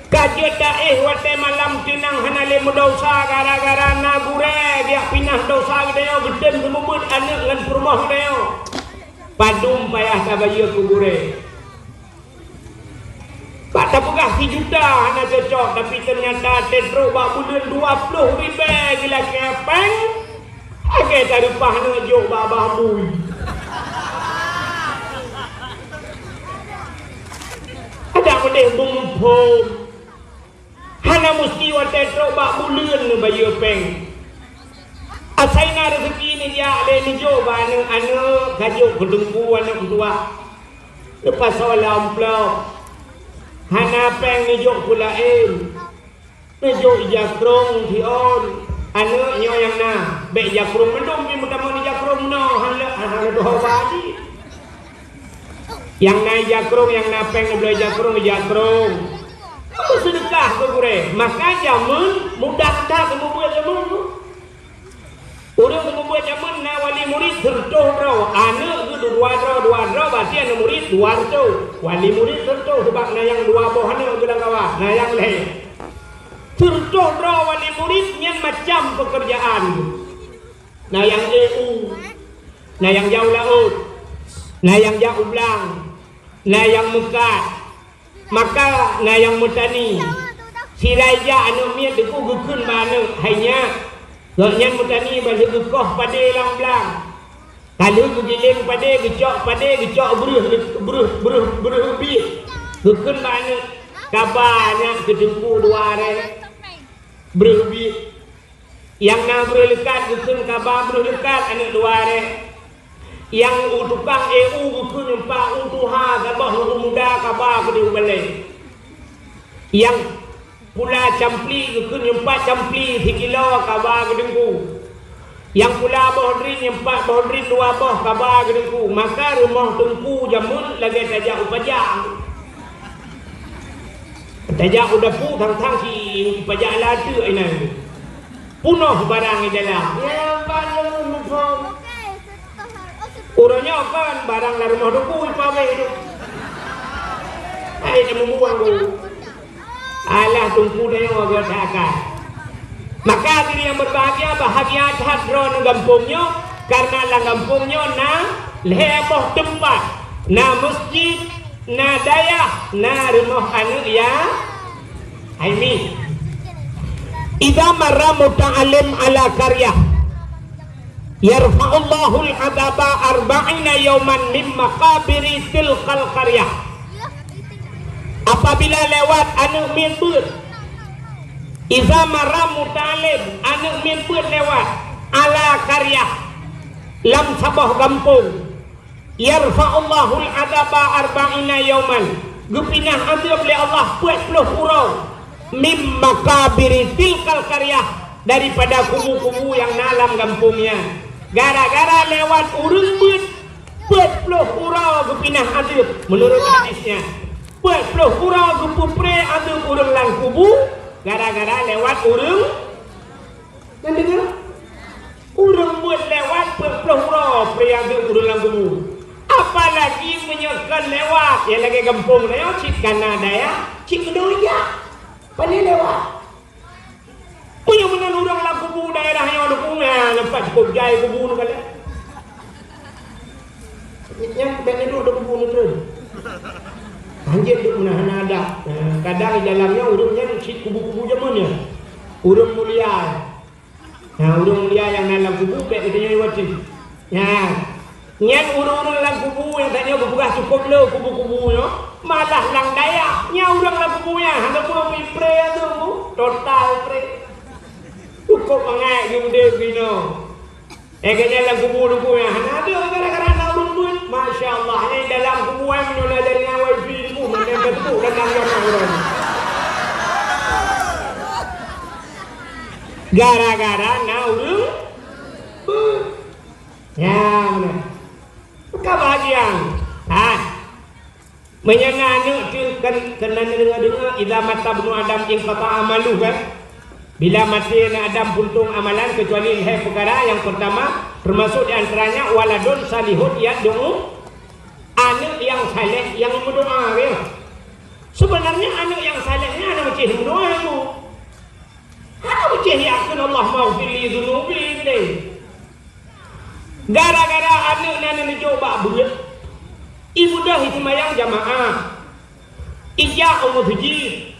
Ka jeuet taéh watée malam teunang hana lé meudesya gara-gara na gurée geujak pinah desya geutanyoe geutem seumeubeuet aneuëk ngon peurumoh geutanyoe. Padum payah tabayeue keu gurée. Bak tapeugah sijuta hana cocok, tapi teunyata teutrok bak buleuen dua ploh ribée geulakée péng, lagée tareupah aneuëk jok bak babah bui. Adak meudeh beumuphom. Hana musti watée trok bak buleuen neubayeue péng. Asai na reuseuki neujak lé neujok bak aneuëk-aneuëk, ka jok keu teungku aneuëk meutuwah. Neupasoe lam amplop. Hana péng neujok peulaén. Neujok ija krong siôn. Aneuëk nyoe nyang na. Bék ija krong mandum pih meutamong ija krong meunoe. Hana, hana tuho badi. Nyang na ija krong, nyang na péng ubloe ija krong, ija krong. Meuseudeukah keu gurée. Maka jameun mudah that meubeuet jameun tu. Ureuëng meubeuet jameun na wali murit sireutôh droe, aneuëk geuh dua droe, dua droe, berarti aneuëk murit dua reutôh. Wali murit sireutôh, sabab na nyang dua boh aneuëk geuh lam kawan, na nyang lhée. Sireutôh droe wali murit nyan macam peukeurjaan. Na nyang eu, na nyang jak u laôt, na nyang jak u blang, na nyang meukat, maka na nyang meutani. Sira ija aneuëk miet teungku geukheun bak aneuëk, "Hai nyak, gobnyan meutani ban lheueh geukoh padé lam blang. Ka lheueh geugiléng padé, geucok padé, geucok breueh, breueh, breueh, breueh biet." Geukheun bak aneuëk, "Kaba nyak keu teungku dua rée breueh biet." Nyang na breueh leukat geukheun kaba breueh leukat aneuëk dua rée. Nyang u tukang eu geukheun nyang pat u tuha saboh ngon u muda kaba keudeh u balée. Nyang pula campli geukheun nyang pat campli sikilo kaba keu teungku. Nyang pula boh drin nyang pat boh drin dua boh kaba keu teungku. Maka rumoh teungku jameun lagée tajak u pajak. Tajak u dapu thang-thang si pajak lateuek inan. Punoh barang di dalam. Ya, barang muphom. Uroe nyoe kon barang lam rumoh teungku ipawé tu. Hai teumeubuang tu. Alah teungku tanyoe agak akai. Maka hadirin yang berbahagia, bahagia that droeneuh gampông nyoe, karena lam gampông nyoe na lhée boh teumpat, na masjid, na dayah, na rumoh aneuëk ya. Hai mi. Idza marra muta'allim ala qaryah, yarfa'ullahul adzaba arba'ina yauman min maqabiri tilkal qaryah. Apabila lewat aneuëk miet beuet, idza marra muta'allim, aneuëk miet beuet lewat, ala qaryah, lam saboh gampông, yarfa'ullahul adzaba arba'ina yauman, geupinah azeub lé Allah peuet ploh uroe, mim maqabiri tilkal qaryah, daripada kubu-kubu nyang na lam gampông nyan. Gara-gara lewat ureuëng beuet, peuet ploh uroe geupinah azeub, meunurot hadis nyan. Peuet ploh uroe geupeupré azeub ureuëng lam kubu, gara-gara lewat ureuëng. Nyan deungoe? Ureuëng beuet lewat peuet ploh uroe pré azeub ureuëng lam kubu. Apalagi meunyoe kon lewat, ya lagèe gampông nyoe, cit kana dayah, cit keunoe jak. Paléng lewat. Meunyoe meunan ureueng lam kubu daerah nyoe, dukung, ya, nampak cukup jai kubu nyoe kalon. Nyan bèk neuduek di kubu nyoe treun. Hanjeuet duek meunan hana adab. Nah, kadang di dalam nyoe ureueng nyan cit kubu-kubu jameun nyoe. Ureueng mulia. Nah, ureueng mulia nyang na lam kubu bèk geutanyoe iwati. Nah, nyan ureueng-ureueng lam kubu nyang tanyoe geupeugah cukôp le kubu-kubu nyoe, malah lam dayah. Nyan ureueng lam kubu nyan hana peue, pré tu, total pré. Cukôp mangat geuh udép inoe. Eh, keu nyan lam kubu, kubu nyan hana ada gara-gara na ureueng beuet. Masya Allah, nyan dalam kubu nyan meunyoe na jaringan wifi, kubu nyan ka teupeue dalam jaringan ureueng. Gara-gara na ureueng beuet. Nyan meunan. Ka bahagian. Ha. Meunyoe na aneuk teuh kan, keunan deungoe-deungoe, "Idza mata ibnu Adam inqata'a amaluhu," kan? Bila maté aneuk Adam, puntông amalan, keucuali lhèe peukara. Nyang peurtama, teumasok di antaranya waladun salihun yad'u, aneuk nyang saleh nyang meudoa, ya. Seubeunarnya aneuk nyang saleh nyan hana meucéh meudoa, Bu. Hana meucéh yakheun, "Allahummaghfir li dzunubi," teuh. Gara-gara aneuk nyan neujok bak beuet, ibeudôh iseumayang jamaah, ijak u meuseujid.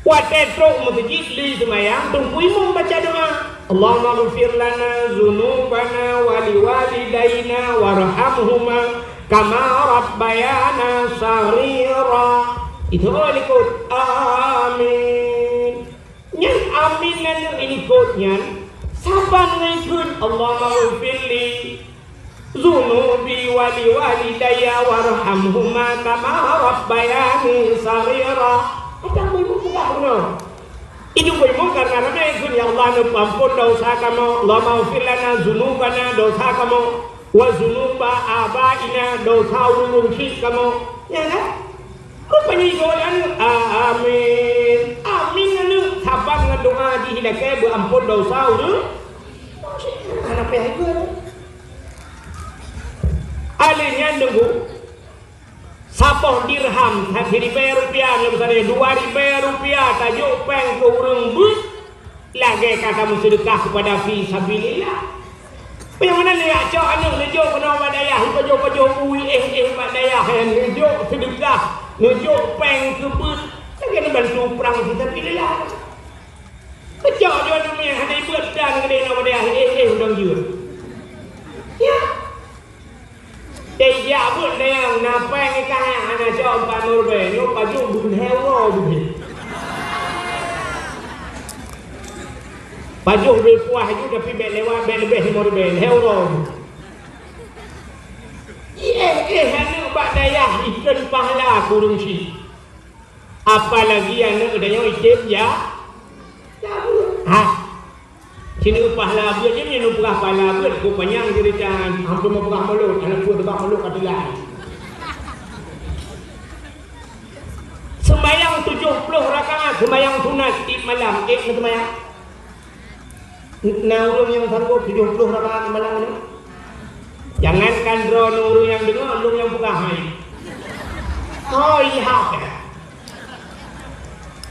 Watèe trôk u meuseujid lé iseumayang, teungku imum baca doa, "Allahummaghfir lana dzunubana wa liwalidaina warhamhuma kama rabbayana shaghira." Itu likot, "Amin." Nyan amin nyan likot nyan, saban ngon kheun, "Allahummaghfir li dzunubi wa liwalidayya warhamhuma kama rabbayani shaghira." Ada ibu peugah beuna. Itu ibu karena ramé kheun, "Ya Allah, neupeuampôn desya kamoe, Allahummaghfir lana dzunubana, desya kamoe, wa dzunuba abaina, desya ureueng-ureueng chik kamoe." Nyan kan? Rupanya igoe aneuk, "Amin." Amin aneuk, saban ngon doa jih ilakèe beuampôn desya ureueng. Hana payah igoe. Alèh nyan deungoe, saboh dirham, siribèe rupiah, lom sana dua ribèe rupiah, tajok péng keu ureueng beuet. Lagèe ka tameuseudeukah keupada fi sabilillah. Nyang meunan neujak cok aneuk neujok keunoe bak dayah, ipajoh-pajoh bui éh-éh bak dayah, nyan neujok seudeukah, neujok péng keu beuet, lagèe neubantu prang fi sabilillah. Keucok jih aneuk miet hana ibeuet dan keudéh keunoe bak dayah, éh-éh udang jeuet. Ya. Teuh jak beuet nyang na péng ikan hana cok empat ploh ribèe, nyoe pajoh beuet lhèe uroe beuet. Pajoh beuet puah ju, tapi bèk lewat, bèk leubeh lima ribèe, lhèe uroe. Iéh-éh aneuk bak dayah ikheun pahala keu ureueng chik. Apalagi aneuk geutanyoe item ya, ya beuet. Ha. Sinoe pahala beuet, nyoe neupeugah pahala beuet, keu panyang ceurita, hampir meupeugah mulod, hana peue teuba mulod ka teulat. Seumayang tujoh ploh rakaat, seumayang sunat tiep malam, ék neuseumayang? Na ureueng nyang sanggob tujoh ploh rakaat malam nyoe? Jangankan droeneuh ureueng nyang deungoe, lôn nyang peugah hai. Oh, iya.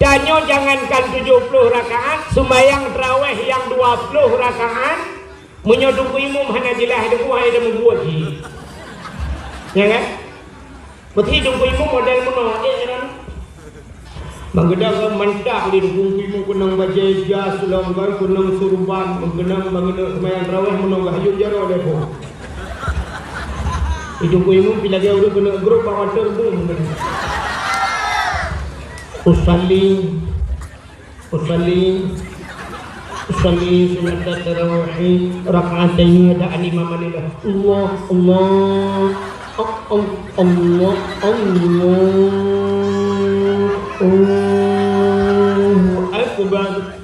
Tanyoe jangankan tujoh ploh rakaat, seumayang tarawèh nyang dua ploh rakaat, meunyoe teungku imum hana jeulaih deungoe, hai dah meubuet jih. Ya kan? Meuti teungku imum model meunoe, eh, kan? Meukeunong mantap di teungku imum, keunong bajèe jas, lom kan, keunong surban, meukeunong bangineuk seumayang tarawèh meunoe geuh, hayeu jaroe lé pun. Di teungku imum pi lagèe ureueng keuneuk grup bak waterboom. Usalli. Usalli, usalli sunnatat tarawih rak'ataini, ada al-imam alillah. Allah, Allah, Allah, Allah, Allah, Allahu Akbar.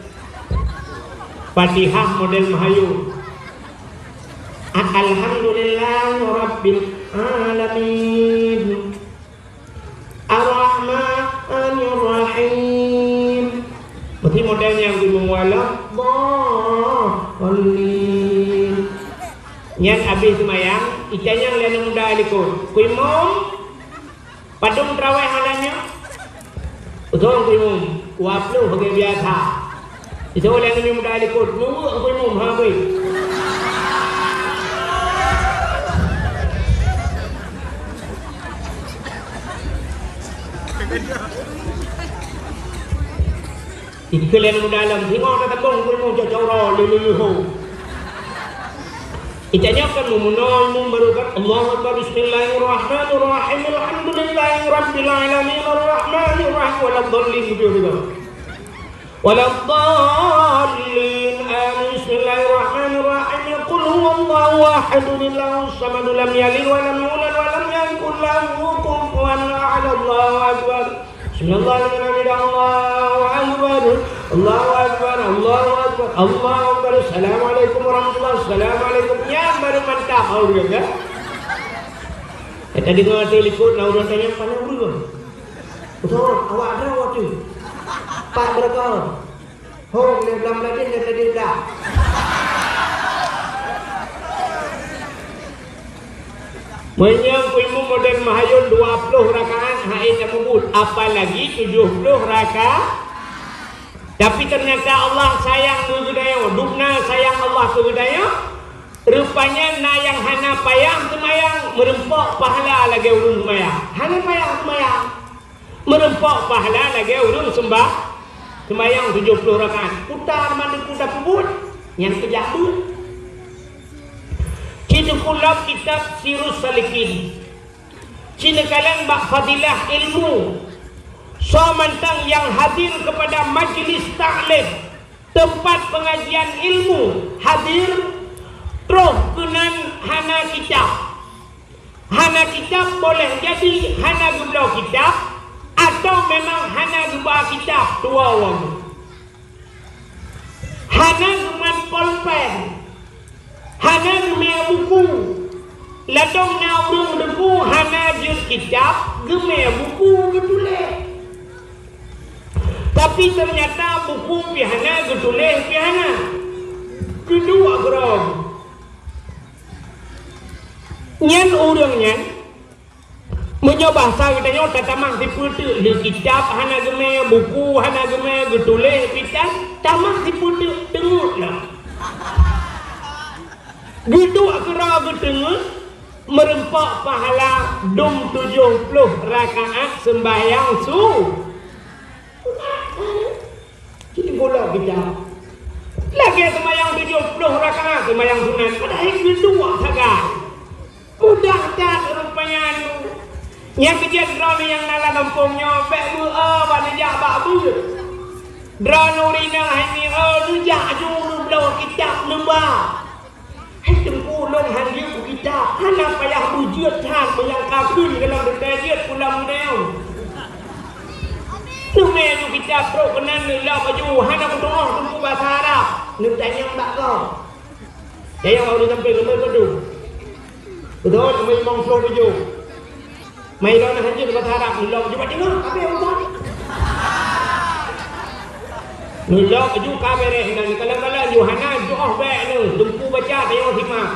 Fatihah model meuhayeu. Alhamdulillahi Rabbil Alamin. Ar-Rahmanir-Rahim. Meusti model nyang geumeuwala. Dhalin. Nyan abéh seumayang, Itanyong lé aneuk muda likot, "Ku Imum, padum traweh malam nyoe?" "Beutôi, Ku Imum, dua ploh lagèe biasa." Itanyong lé aneuk muda likot, "Nyoe, Ku Imum, ha, bri." Ikheun lé aneuk muda lom, singoh tatabong, Ku Imum, cok-cok uroe, lé-lé-lé ho. Itanyong keu meunoe, Imum baru kan, "Allahu Akbar, bismillahirrahmanirrahim, alhamdulillahi rabbil alamin, arrahmanirrahim, waladdallin," gitu, gitu. "Waladdallin, amin, bismillahirrahmanirrahim, qul huwallahu ahad, Allahus samad, lam yalid walam yulad, walam yakul lahu kufuwan ahad, Allahu Akbar." Bismillahirrahmanirrahim. Allahu Akbar. Allahu Akbar. Allahu Akbar. Allahu Akbar. Assalamualaikum warahmatullahi. Assalamualaikum. Nyan baru mantap ureueng, kan? Ka tadeungoe ateueh likot na ureueng tanyong, "Pane ureueng?" "Beutôi, awak droe teuh." "Pat beureukat?" "Hong, lé blang ladin, lé ladin dah." Meunyoe Ku Imum model meuhayôn dua ploh rakaat han ék tamubuet, apalagi tujoh ploh rakaat. Tapi teunyata Allah sayang keu geutanyoe, dubna sayang Allah keu geutanyoe, rupanya na nyang hana payah seumayang, meureumpok pahala lagèe ureueng seumayang. Hana payah seumayang. Meureumpok pahala lagèe ureueng seumbah-, seumayang tujoh ploh rakaat. Puta mandum kuta peubuet, nyan keujak beuet. Ci teupeulom kitab Sirus Salikin. Ci neukalon bak fadilah ilmu. Soe mantong nyang hadir keupada majlis taklim, teumpat peungajian ilmu, hadir, troh keunan hana kitab. Hana kitab, boleh jadi hana geubloe kitab, atawa memang hana geuba kitab, tuwoe woe. Hana geumat polpen, hana geumè buku. Ladôm na ureueng deungoe hana jeuet kitab, geumè buku geutuléh. Tapi teunyata buku pih hana, geutuléh pih hana. Keuduek keudroe. Nyan ureueng nyan, meunyoe bahasa geutanyoe, tatamah sipeuteuk, lé kitab hana geumè, buku hana geumè, geutuléh pih tan, tamah sipeuteuk, teungeut lom. Geuduek keudroe geuteungeut, meureumpok pahala dum tujoh ploh rakaat seumbahyang su-, Cit gula geucah. Lagèe seumayang tujoh ploh rakaat seumayang sunat, padahai geuduek sagai. Mudah that rupanya nyoe. Nyang keujeuet droeneuh nyang na lam gampông nyoe, bèk meu-eu bak neujak bak beuet. Droeneuh rinah hai mi-eu neujak ju neubloe kitab neuba. Hai Teungku, lôn han jeuet keu kitab, hana payah beujeuet that, meunyoe ka kheun gohlom teuntèe jeuet pulang meunyoe. Teumé ju kitab trok keunan neulok baju, hana meutu'oh Teungku basa Arab, neutanyong bak gob. Tanyong bak ureueng sampéng, "Leumé keudu?" "Beutôi, leumé limong ploh tujoh." Mai lôn hanjeuet basa Arab, neulok baju bak teungoh, habéh urusan. Neulok baju ka beureh nyan, kalon-kalon ju hana jiôh bèk nyoe, Teungku baca tayong simak.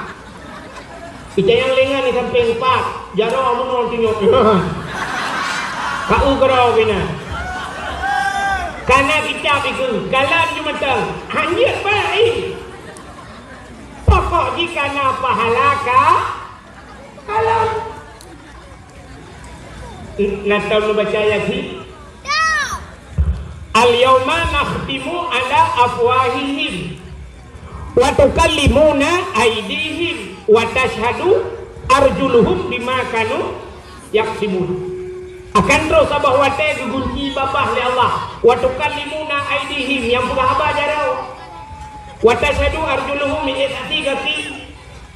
Itanyong lé ngon di sampéng pat, jaroe meunoe tunyok. Ka u keudroe keunan. Kana kitab ikeu, kalon ju mantong, hanjeuet bèk ih. Pokok jih kana pahala ka kalon. Na tom neubaca Yasin? "Al-yauma nakhtimu ala afwahihim, wa tukallimuna aidihim, wa tashhadu arjuluhum bima kanu yaksibun." Akan troh saboh watèe geugunci babah lé Allah, "Wa tukallimuna aidihim," nyang peugah haba jaroe, "wa tashhadu arjuluhum," ék saksi gaki.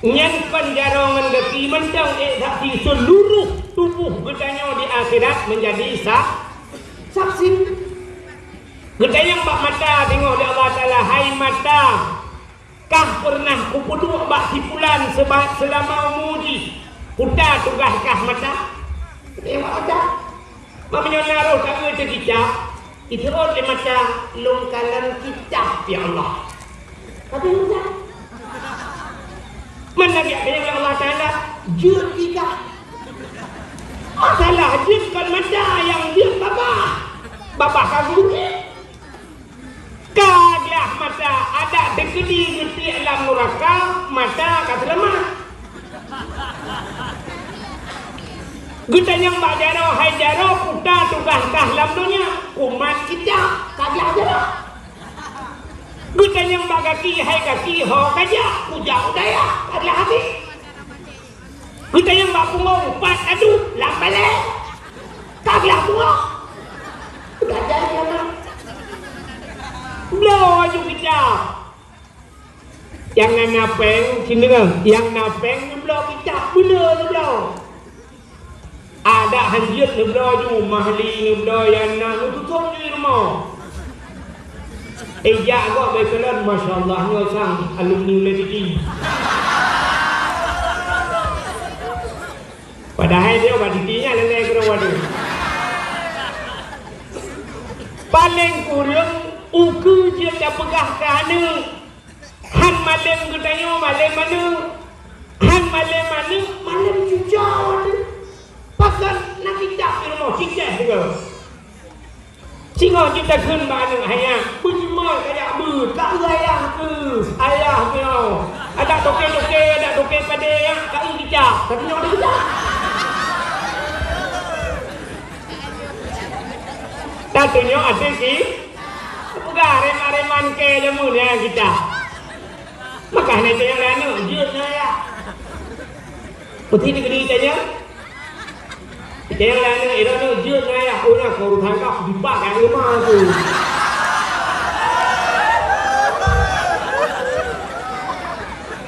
Nyan kon jaroe ngon gaki mantong ék saksi, seuluruh tuboh geutanyoe di akhirat meunjadi sa-, saksi. Geutanyong bak mata, teungoh lé Allah Taala, "Hai mata, kah peureunah kupeuduek bak si pulan seuba-, seulama umu jih? Peue tugaih kah mata?" Geutanyong bak mata. Meunyoe na roh ka teukitab, jiseuôt lé mata, "Lôn kalon kitab, ya Allah." Tapi mata. Mana dia kaya Allah Taala? Jeuet ikat. Masalah jeuet kon mata nyang jeuet babah. Babah ka geurugi. Ka glah mata adak teukeudi geutiek lam nuraka, mata ka seulamat. Geutanyong bak jaroe, "Hai jaroe, peue tugaih kah lam donya?" "Kumat kicap," ka glah jaroe. Geutanyong bak gaki, "Hai gaki, ho kajak?" "Kujak u dayah," ka glah gaki. Geutanyong bak punggong, "Pat adu lam balée?" Ka glah punggong. Belajar di atas. Bloe aju kicap. Nyang na péng, sinoe, nyang na péng neubloe kicap, beuleu neubloe. Adak hanjeuet neubloe ju, mahli neubloe, nyang na neututoe ju rumoh. Eh, jak gok bak kalon, masya Allah, nyoe sang alumni Ulèe City. Padahai dia bak City nyan leleh keudroe deh. Paleng kureueng ukeue jeuet tapeugah keu aneuk. Han malem geutanyoe malem aneuk. Han malem aneuk malem cucoe aneuk. Pakon na kitab di rumoh, cicéh deungoe. Singoh jeuet takheun bak aneuk, "Hai nyak, beujimat kajak beuet, ka eu ayah keuh, ayah keuh nyoe. Adak toke-toke, adak toke padé nyak, ka eu kicap, tapi nyoe ada kicap." Tatunyok até ki, peugah reman-reman kée jameun nyan kicap. Maka hana tanyong lé aneuk, jeuet ngon ayah. Peuti teukeudi tanyong? Tanyong lé aneuk, "Droeneuh jeuet ngon ayah?" "Oh, nyan keu urusan kah, dipak kat rumah tu."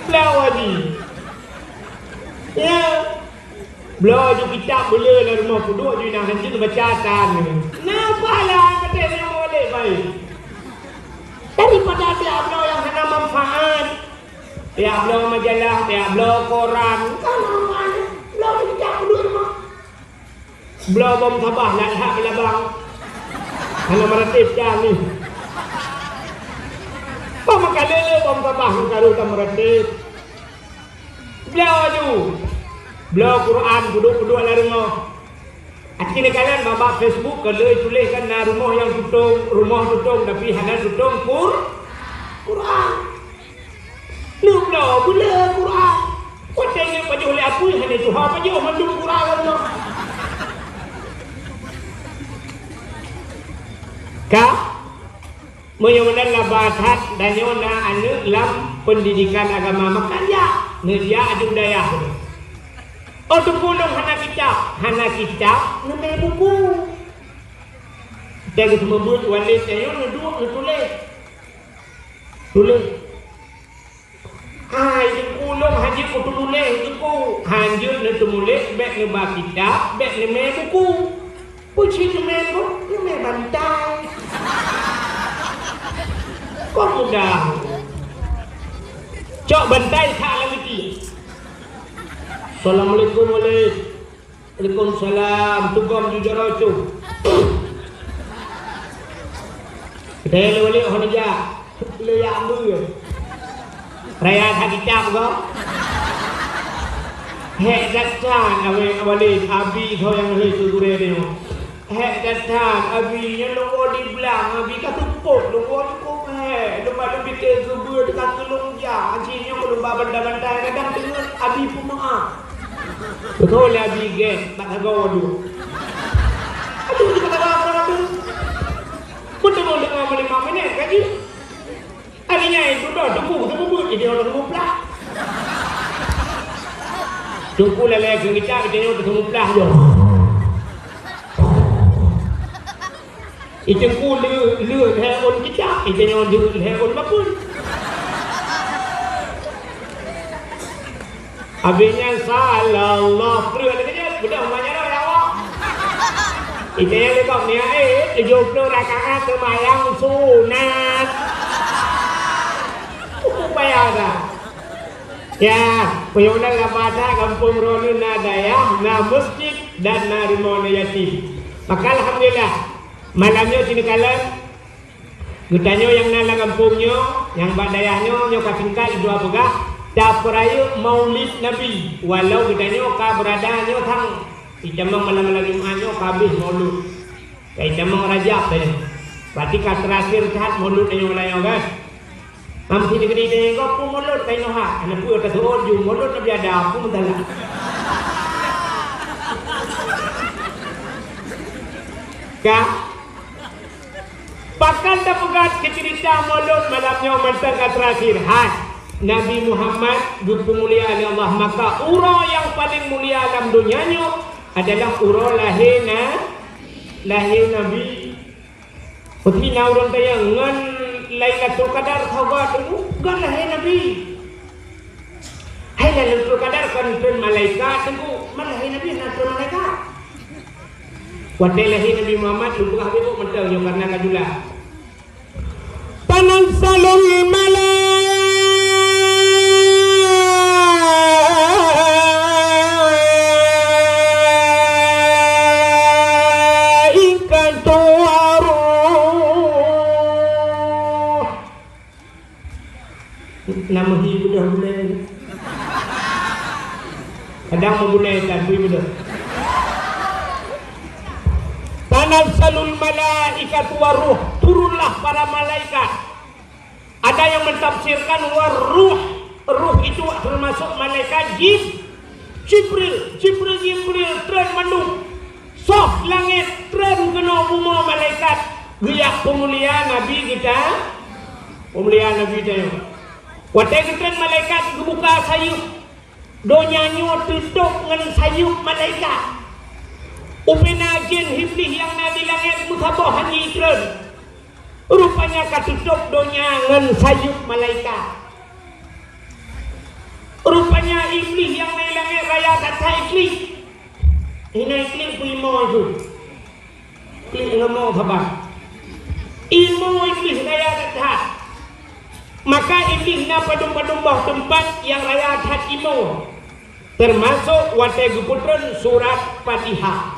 Lawan jih. Ya. Bloe ju kitab beuleu lam rumoh peuduek ju inong hanjeuet neubaca tan. Na pahala keu teurimong ulèe baik. Daripada piak bloe nyang hana manfaat. Piak bloe majalah, piak bloe koran, kan manfaat. Bloe ju kitab peuduek rumoh. Bloe bom sabah lat hat beulabang. Hana meuratéb tan ni. Pah meukalon bom sabah meukaru tan meuratéb. Bloe ju. Bloe Quran peuduek-peuduek lam rumoh. Até neukalon bak Facebook ka lheueh tuléh kan na rumoh nyang tutong, rumoh tutong tapi hana tutong Qur-, Quran. Neubloe beuleu Quran. Watèe nyan pajoh lé apui hana tuha pajoh mandum Quran lam rumoh. Ka? Meunyoe meunan laba that, tanyoe na aneuk lam peundidikan agama, maka jak, neujak aju dayah. Oh, Teungku, lôn hana kitab. Hana kitab, neumè buku. Watèe geuseumeubeuet walét tanyoe neuduek neutuléh. Tuléh. Hai, Teungku, lôn hanjeuet kutumuléh, Teungku. Hanjeuet neutumuleh, bèk neuba kitab, bèk neumè buku. Peue cit neumè buku? Neumè bantai. Kok mudah. Cok bantai that lam meuti. Assalamualaikum, Walid. Waalaikumsalam. Tugom ju jaroe cu. Teuh lé Walid hana jak. Lé jak beu. Raya that kitab ko. Hék that-that awé Walid, abi tho nyang lheueh keu gurèe nyoe. Hék that-that abi, nyoe lôn woe di blang, abi ka seupôt, lôn woe cukôp hék. Lôn ba lôn pike geubeuet ka keu lôn jak, jih nyoe lôn ba bantai-bantai, kadang teungeut abi peumeu'ah. Beutôi lé abi gét, bak sagoe duek. Aduh, di kata apa tu? Beutôi deungoe meulima minèt ka jih. Akhirnya itu dah teungku, teungku buet, jadi orang teungku pelah. Teungku lalai keu kitab, jadi orang teungku pelah je. Iteungku le, le lhèe ôn kitab, iteunyoe le lhèe ôn bakun. Abéh nyan salah Allah, preueh lagèe nyan, beudôh manyang ya Allah. Iteunyoe le kok niat, eh, tujoh ploh rakaat seumayang sunat. Bayar dah. Ya, peuyong dan laba that gampông droeneuh na dayah, na meuseujid, dan na rumoh aneuk yatim. Maka alhamdulillah, malam nyoe sineukalon, geutanyoe nyang na lam gampông nyoe, nyang bak dayah nyoe, nyoe ka singkat dua peugah, Tapeurayeuk Maulid Nabi, walau geutanyoe ka beurada nyoe sang, itamong malam-malam Jumat nyoe ka habéh Maulud. Ka itamong Rajab teuh. Berarti ka terakhir that Maulud nyoe, kan? Am si negeri teuh gob pun Maulud ka inoe ha. Hana peue taseuôt ju Maulud Nabi Adam pun meusalah. Ka Pakon tapeugah keu ceurita Maulud malam nyoe mantong ka terakhir? Hai, Nabi Muhammad geupeumulia lé Allah, maka uroe nyang paleng mulia lam donya nyoe adalah uroe lahé na, lahé Nabi. Peuti na ureuëng tanyong ngon Lailatul Qadar sahabat teungku, kan lahé Nabi. Hai, Lailatul Qadar kon treun malaikat teungku, man lahé Nabi hana treun malaikat. Watée lahé Nabi Muhammad, lôn peugah beuh mantong nyoe karena ka jula. Tanazzalul malaikatu waruh. Nama hi beudôh gulai. Kadang meugulai tan bui beudôh. Tanazzalul malaikatu waruh, turunlah para malaikat. Ada yang mentafsirkan waruh, ruh itu termasuk malaikat Jib-, Jibril. Jibril, Jibril treun mandum. Soh langét treun keunoe bumoe malaikat geujak peumulia Nabi geutanyoe. Peumulia Nabi geutanyoe. Watée geutreun malaikat geubuka sayeuep, donya nyoe teutôb ngon sayeuep malaikat. Ubena jén Iblih nyang na di langét meusaboh han jitreun. Rupanya ka teutôb donya ngon sayeuep malaikat. Rupanya Iblih nyang na di langét raya that-that Iblih. Hina Iblih peuimoe itu. Iblih ngon mo saban. Imoe Iblih raya that-that. Maka Iblih na padum-padum boh teumpat nyang raya that imoe. Teumasok watée geupeutreun surat Fatihah.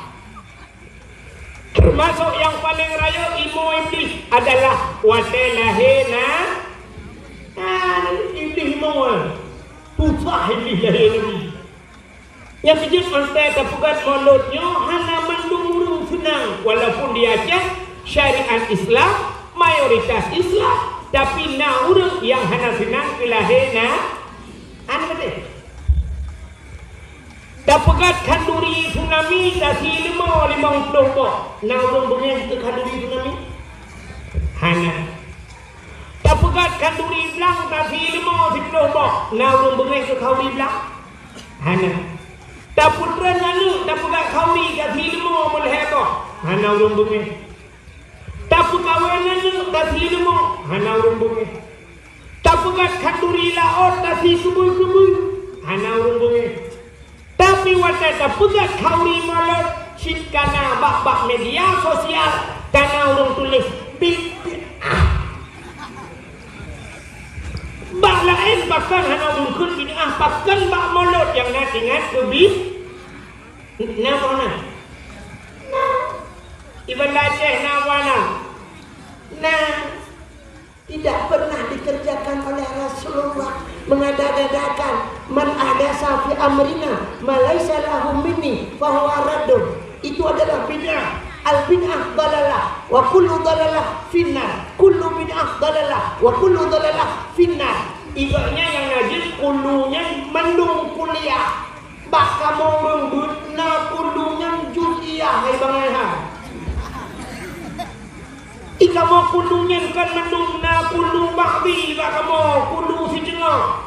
Teumasok nyang paleng rayeuk imoe Iblih adalah watée lahé na, na Iblih imoe. Susah Iblih lahé Nabi. Nyang keujeuet, mantong tapeugah Maulud nyoe hana mandum ureuëng seunang, walaupun di Aceh syariat Islam, mayoritas Islam, tapi na ureuëng nyang hana seunang keu lahé na, hana beutôi. Tapeugah khanduri tsunami tasi leumo limong ploh boh, na ureuëng beungéh keu khanduri tsunami? Hana. Tapeugah khanduri blang tasi leumo siploh boh, na ureuëng beungéh keu khanduri blang? Hana. Tapeutreun aneuëk, tapeugah khanduri tasi leumo meulhèe boh, hana ureuëng beungéh. Tapeukawen aneuëk tasi leumo, hana ureuëng beungéh. Tapeugah khanduri laôt tasi keubui-keubui, hana ureuëng beungéh. Tapi watée tapeugah khanduri Maulud, cit kana bak-bak media sosial, kana ureuëng tuléh bid'ah. Bak laén pakon hana ureuëng kheun bid'ah, pakon bak Maulud nyang na tinggai keu bid-, na boh na. Na. Iban Aceh na boh na. Na. Tidak pernah dikerjakan oleh Rasulullah, mengada-adakan, "Man ahdasa fi amrina ma laisa lahu minni fahuwa raddun." Itu adalah bid'ah. Al bid'ah dalalah, wa kullu dalalah finnar. Kullu bid'ah dalalah, wa kullu dalalah finnar. Ibaratnya nyang na jeuet kullu nyan mandum kuliah. Bak kamoe ureuëng beuet na kullu nyan juz'iyah, hai bangai hai. I kamoe kullu nyan kon mandum na kullu ba'di bak kamoe, kullu sideungoe.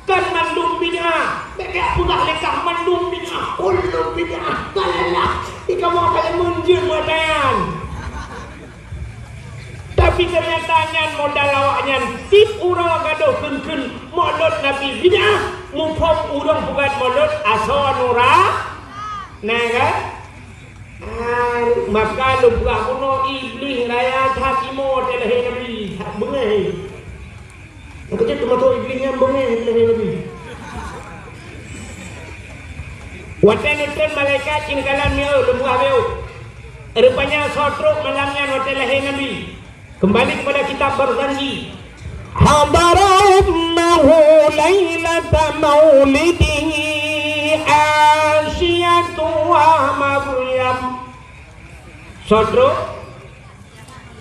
Kon mandum bid'ah. Bék, bék peugah lé kah mandum bid'ah, kullu bid'ah dalalah. I kamoe ka lheueh meunjeuet meudayan. Tapi teunyata nyan modal awaknyan, tiep uroe gadôh kheun-kheun Maulud Nabi bid'ah, muphom ureuëng peugah Maulud asoe nura-, na kan? Ah, maka lôn peugah bunoe Iblih raya that imoe teuh lahé Nabi, that beungéh. Nyang keujeuet teumasok Iblih nyan beungéh lahé Nabi. Watée neutreun malaikat cit neukalon mieu lôn peugah beuh. Rupanya soe trok malam nyan watée lahé Nabi. Kembali kepada kitab Barzanji. Hadara ummahu laila Maulidihi Asyatu wa Maryam. Soe trok?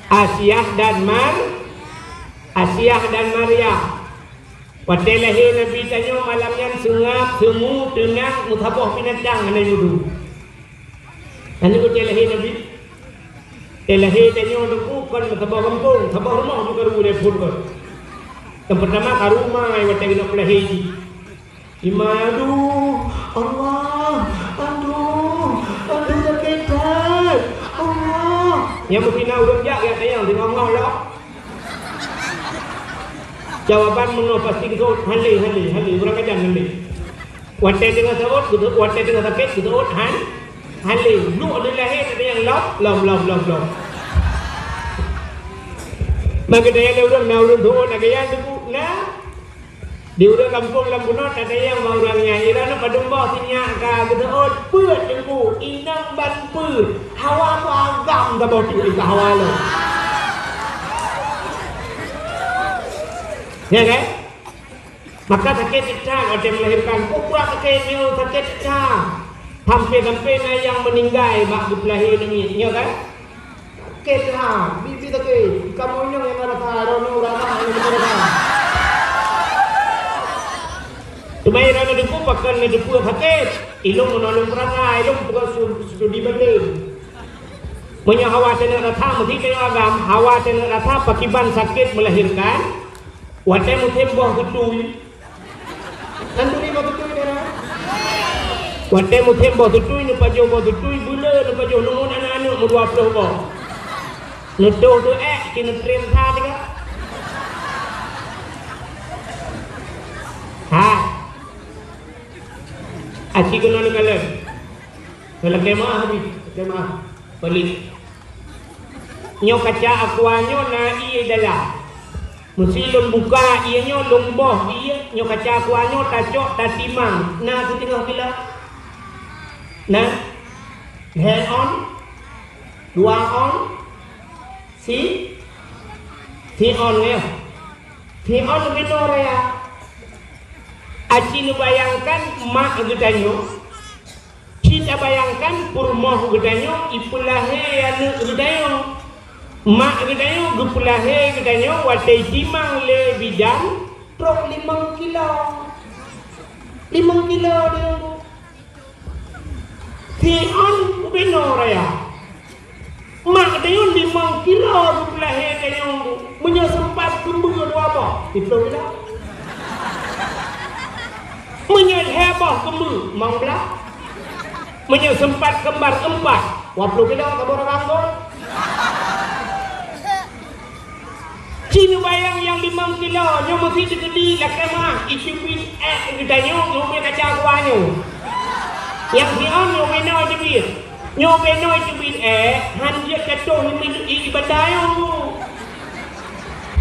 Asiah dan Mar-, Asiah dan Maryam. Watée lahé Nabi tanyoe malam nyan seungab, seumu, teunang, meusaboh binatang hana jimudu. Nyan watée lahé Nabi. Watée lahé tanyoe teungku kon meusaboh gampông, saboh rumoh ju karu lé phon kon. Nyang peurtama karu ma watée geuneuk lahé jih. Iman, aduh, Allah, aduh, aduh sakét that, Allah. Nyang meusinan ureuëng jak, jak tanyong, teungoh-ngoh lom. Jawaban meunoe pasti geuseuôt, hale, hale, hale, ureuëng kajan hale. Watée teungoh seuôt, geuseuôt, watée teungoh sakét, geuseuôt, han, hale. Luek lé lahé, tanyong lom, lom, lom, lom, lom. Maka tanyong lé ureuëng, na ureuëng seuôt lagée nyan teungku, na. Di ureuëng gampông lam bunoe tatanyong bak ureuëng nyan, "Droeneuh padum boh sinyak ka geuseuôt?" "Peuet, Teungku, inong ban peuet. Hawa ku agam saboh teuk ka hawa lom." Ya kan? Maka sakét that watée melahirkan. Peue sakét nyoe, sakét that. Sampai-sampai na nyang meuninggai bak geupeulahé namiet, nyo kan? Sakét that, biet-biet sakét. Kamoe nyoe nyang na rasa, droeneuh ureuëng agam nyang na rasa. Teuma droeneuh teupeu pakon neuteupeue sakét. Ilôn meunoe lôn peurasa, ilôn bukan su-, studi banding. Meunyoe hawa teuneuk rasa, meusti tanyoe agam, hawa teuneuk rasa pakiban sakét melahirkan. Watée musém boh teutui. Kan turi boh teutui, dara? Watée musém boh teutui, neupajoh boh teutui, beuleu neupajoh, neumeuet aneuk-aneuk meudua ploh boh. Neutoh teuh ék, keu neutrém sa teuga. Ha. Aci keunoe neukalon. Lakée meu'ah, Abi. Lakée meu'ah. Balik. Nyoe kaca aqua nyoe na ié dalam. Meusi lôn buka ié nyoe, lôn boh ié, nyoe kaca aqua nyoe tacok, tatimang. Na siteungoh kilo? Na? Lhée on? Dua on? Si? Si on ya? Si on binoe raya. Aci neubayangkan mak geutanyoe. Ci tabayangkan peurumoh geutanyoe ipeulahé aneuk geutanyoe. Mak geutanyoe geupeulahé geutanyoe watée timang lé bidan trok limong kilo. Limong kilo deungon Siôn ubenoe raya. Mak tanyoe limong kilo geupeulahé tanyoe, meunyoe seumpat keumbeue dua boh, siplôh kilo. Meunyoe lhée boh keumbeue, limong blah. Meunyoe seumpat keumbar eumpat, dua ploh kilo, saboh rara anggô. Ci neubayang nyang limong kilo nyoe meusi teukeudi lakée meu'ah, icubit ék geutanyoe nyoe ubé kaca aqua nyoe. Nyang siôn nyoe ubenoe icubit. Nyoe ubenoe icubit ék, han jeuet ka toh i, i, i banda nyoe.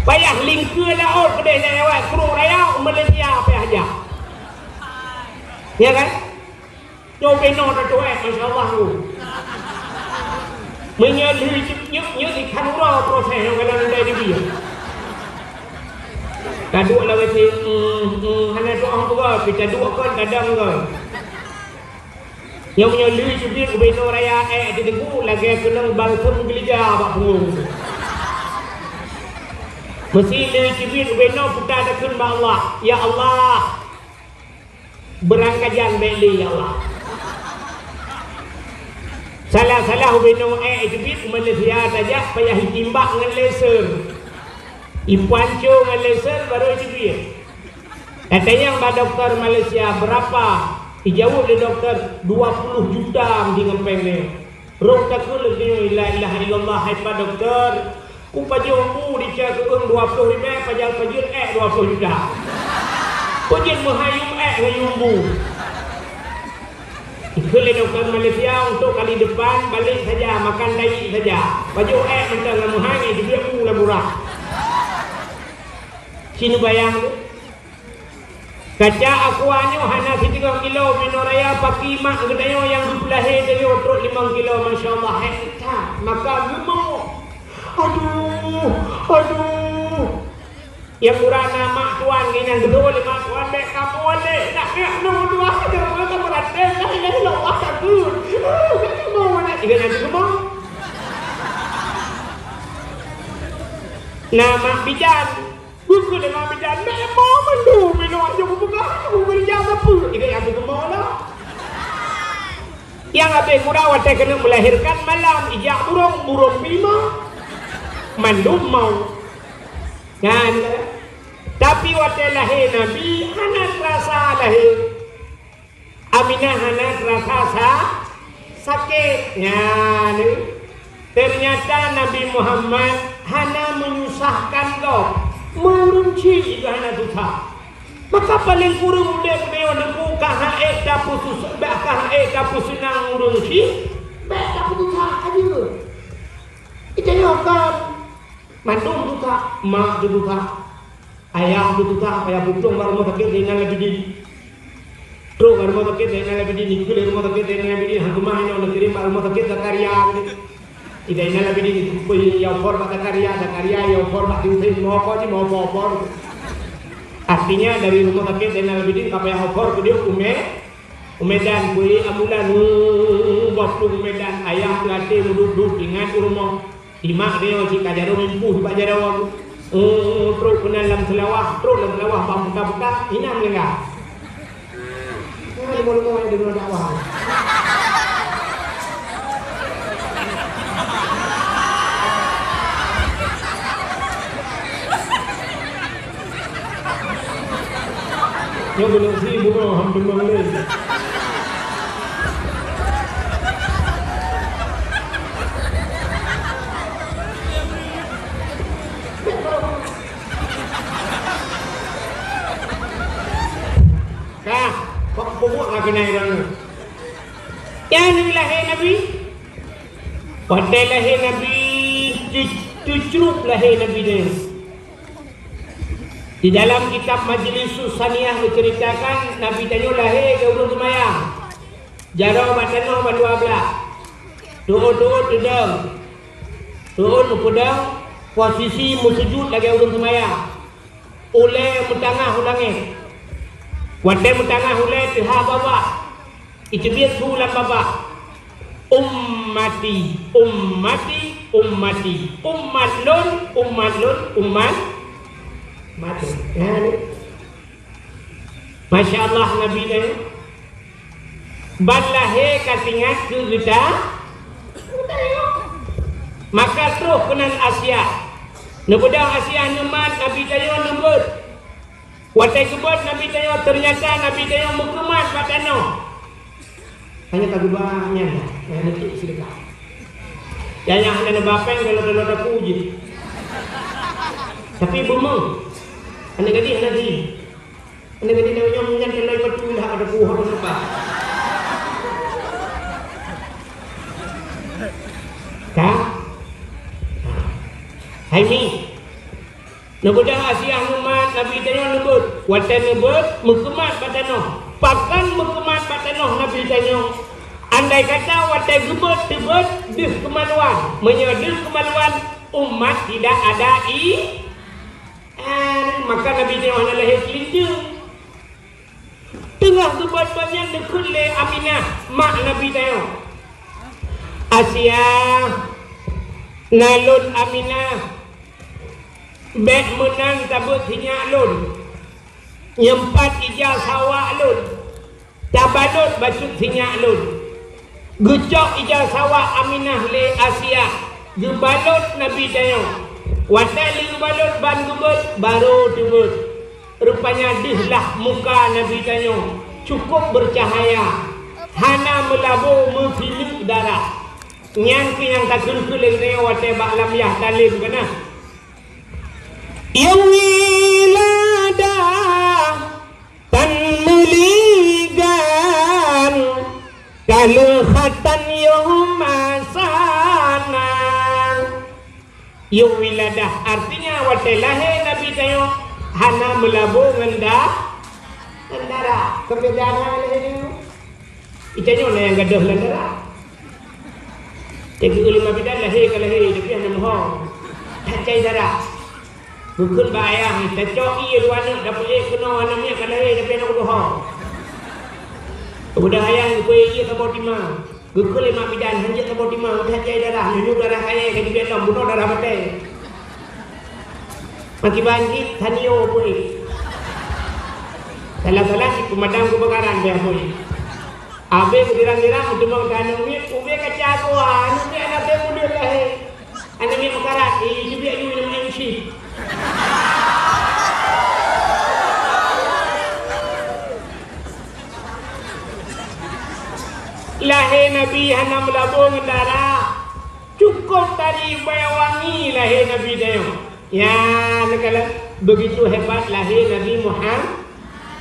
Payah lingkeue laôt keudeh lewat Krueng Raya u Malaysia payah jak. Ya kan? Nyoe ubenoe tatuek, masya Allah tu. Meunyoe lheueh nyoe, nyoe, nyoe ikan uroe proses nyang kadang ndai dibi. Taduek lawét si, mm, mm, hana doa peugah, tapi taduek kon kadang kon. Nyoe meunyoe lheueh cubit ubenoe raya ék teudeungoe lagée keunong balsem geuliga bak punggong. Meusi lheueh cubit ubenoe puta takheun bak Allah, "Ya Allah, beurangkajan bék lé, ya Allah." Salah-salah ubenoe ék teubiet u Malaysia tajak payah itimbak ngon laser. Ipanco ngon laser barô iteubiet. Tatanyong bak dokto Malaysia, "Beurapa?" Ijaweueb lé dokto, "Dua puluh juta meusti ngon péng nyoe." Roh takheun lé geutanyoe, "La ilaha illallah, hai Pak Dokto. Kupajoh bu di ca keueung dua ploh ribée, pajan pajeut ék dua ploh juta. Peue jeuet meuhai yum ék ngon yum bu?" Ikheun lé dokto Malaysia, "Untuk kali depan, balek saja, makan dayik saja. Pajoh ék mantong ngon meuhai, jeuet bu lam urat." Ci neubayang tu. Kaca aqua nyoe hana siteungoh kilo, binoe raya paki mak geutanyoe nyang geupeulahé tanyoe trok limong kilo, masya Allah, hék that. Maka geumoe. Aduh, aduh. Nyang urat na mak tuan, nginan geudoe lé mak tuan, bék kamoe Na mak bidan. Bukon lé mak bidan. Memang mandum minum aja bubuka. Bubuka ija sapeue. Iga nyang keumoe lah. Nyang habéh murah watée keuneuk meulahirkan malam ija burong, burong bima. Mandum mau. Nyan. Tapi watée lahé Nabi hana teurasa lahé. Aminah hana teurasa sa-, sakét. Nyan. Teunyata Nabi Muhammad hana menyusahkan gob. Meureuncik juga hana susah. Maka paleng kureueng udeb meunyoe Teungku ka han ék tapeusus-, bah ka han ék tapeuseunang ureuëng chik, bék tapeususah ajeue. Ita nyoe kon mandum susah, mak teususah, ayah teususah, payah putong bak rumoh sakét Zainal Abidin. Trok bak rumoh sakét Zainal Abidin, ikheun lé rumoh sakét Zainal Abidin, han keumah nyoe neukirém bak rumoh sakét Zakaria. Zainal Abidin, ya oper bak Zakaria, Zakaria ya oper bak Husein, mau apa ji, mau apa-apa. Artinya dari rumah sakit Zainal Abidin ka payah oper keudéh u Me-, u Medan, kuéh ambulan, uh, bak u Medan, ayah teuaté meuduek-duek ingat u rumoh. Imak nyoe cit ka jaroe mimpu bak jaroe. Uh, trok keunan lam seulawah, trok lam seulawah bak buta-buta, inan leungga. Hai, leumo-leumo nyang deungoe dakwah. Nyoe bunoe si bunoe ham deungoe lé. Kah, kok peubuet lagèe nyan ureueng nyoe? Nyan lahé Nabi. Watèe lahé Nabi, teu-, teucrueb lahé Nabi nyan. Di dalam kitab Majlis Susaniyah geuceuritakan, Nabi tanyoe lahé lagèe ureueng seumayang. Jaroe bak tanoh bandua blah. Tuôt-tuôt teudong. Tuôt meupeudong, posisi meusujut lagèe ureueng seumayang. Ulèe meutangah u langèt. Watèe meutangah ulèe teuhah babah, iteubiet su lam babah. Ummati, ummati, ummati. Umat lôn, umat lôn, umat, umat lôn. Nyan. Masya Allah, Nabi nyan. Ban lahé ka teuingat keu geuta-, geutanyoe. Maka troh keunan Asia. Neubeudôh Asia neumat Nabi tanyoe neubeuet. Watèe geubeuet Nabi tanyoe, teunyata Nabi tanyoe meukeumat bak tanoh. Hanya ka geuba nyan, nyan neucok seudeukah. Nyang hana neuba péng, kalau dalam daku jih. Tapi beumeuh. Aneuk gadih hana di. Aneuk gadih nyang nyoe nyan keunoe batu dah ada buah tu lepas. Ka? Hai mi. Neubeudôh Asia neumat Nabi tanyoe neubeuet. Watèe neubeuet, meukeumat bak tanoh. Pakon meukeumat bak tanoh Nabi tanyoe? Andai kata watèe geubeuet teubeuet deuh keumaluan. Meunyoe deuh keumaluan, umat tidak ada i-, Ah, maka Nabi tanyoe hana lahé ceulinteung. Teungoh geubeuet-beuet nyan neukheun lé Aminah, mak Nabi tanyoe, "Asia, na lôn Aminah, bèk meunan tabeuet sinyak lôn. Nyoe pat ija sawak lôn." Tabalot bacut sinyak lôn. Geucok ija sawak Aminah lé Asia, geubalot Nabi tanyoe. Watèe lheueh geubalot ban geubeuet, barô teubeuet. Rupanya deuh lah muka Nabi tanyoe, cukup beucahaya, hana meulabô meusineuk darah. Nyan keuh nyang takheun-kheun lé geutanyoe watèe bak lam yah talem keunan. Yôh wiladah Tan meuligan, ka lheueh khatan yoh masana. Yoh wiladah, artinya watèe lahé Nabi tanyoe hana meulabô ngon da-, ngon darah. Perbedaan hai lahé nyoe. Itanyoe na nyang gadôh lam darah. Teuka lima bidan lahé ka lahé, tapi hana meuho. That cai darah. Bukon bak ayah, tacok ié dua aneuk, dapeuék keunoe aneuk miet ka lahé, tapi hana meuho. Udah ayah geupeuék ié saboh tima. Geukheun lé mak bidan, hanjeuet saboh tima, that cai darah, nyoe darah kayèe ka jibiet lom, bunoe darah batèe. Akiban jih tanio bui. Salah-salah si pemadam kebakaran beh bui. Abéh beudira-dira meuteumong tanong miet, ubé kaca gua, aneuk miet hana tém ulôn lahé. Aneuk miet meukarat, ih, cubiek yue nyang maén cit. Lahé Nabi hana meulabô ngon darah. Cukôp tari bèe wangi lahé Nabi tanyoe. Ya, neukalon, begitu hebat lahé Nabi Muhammad.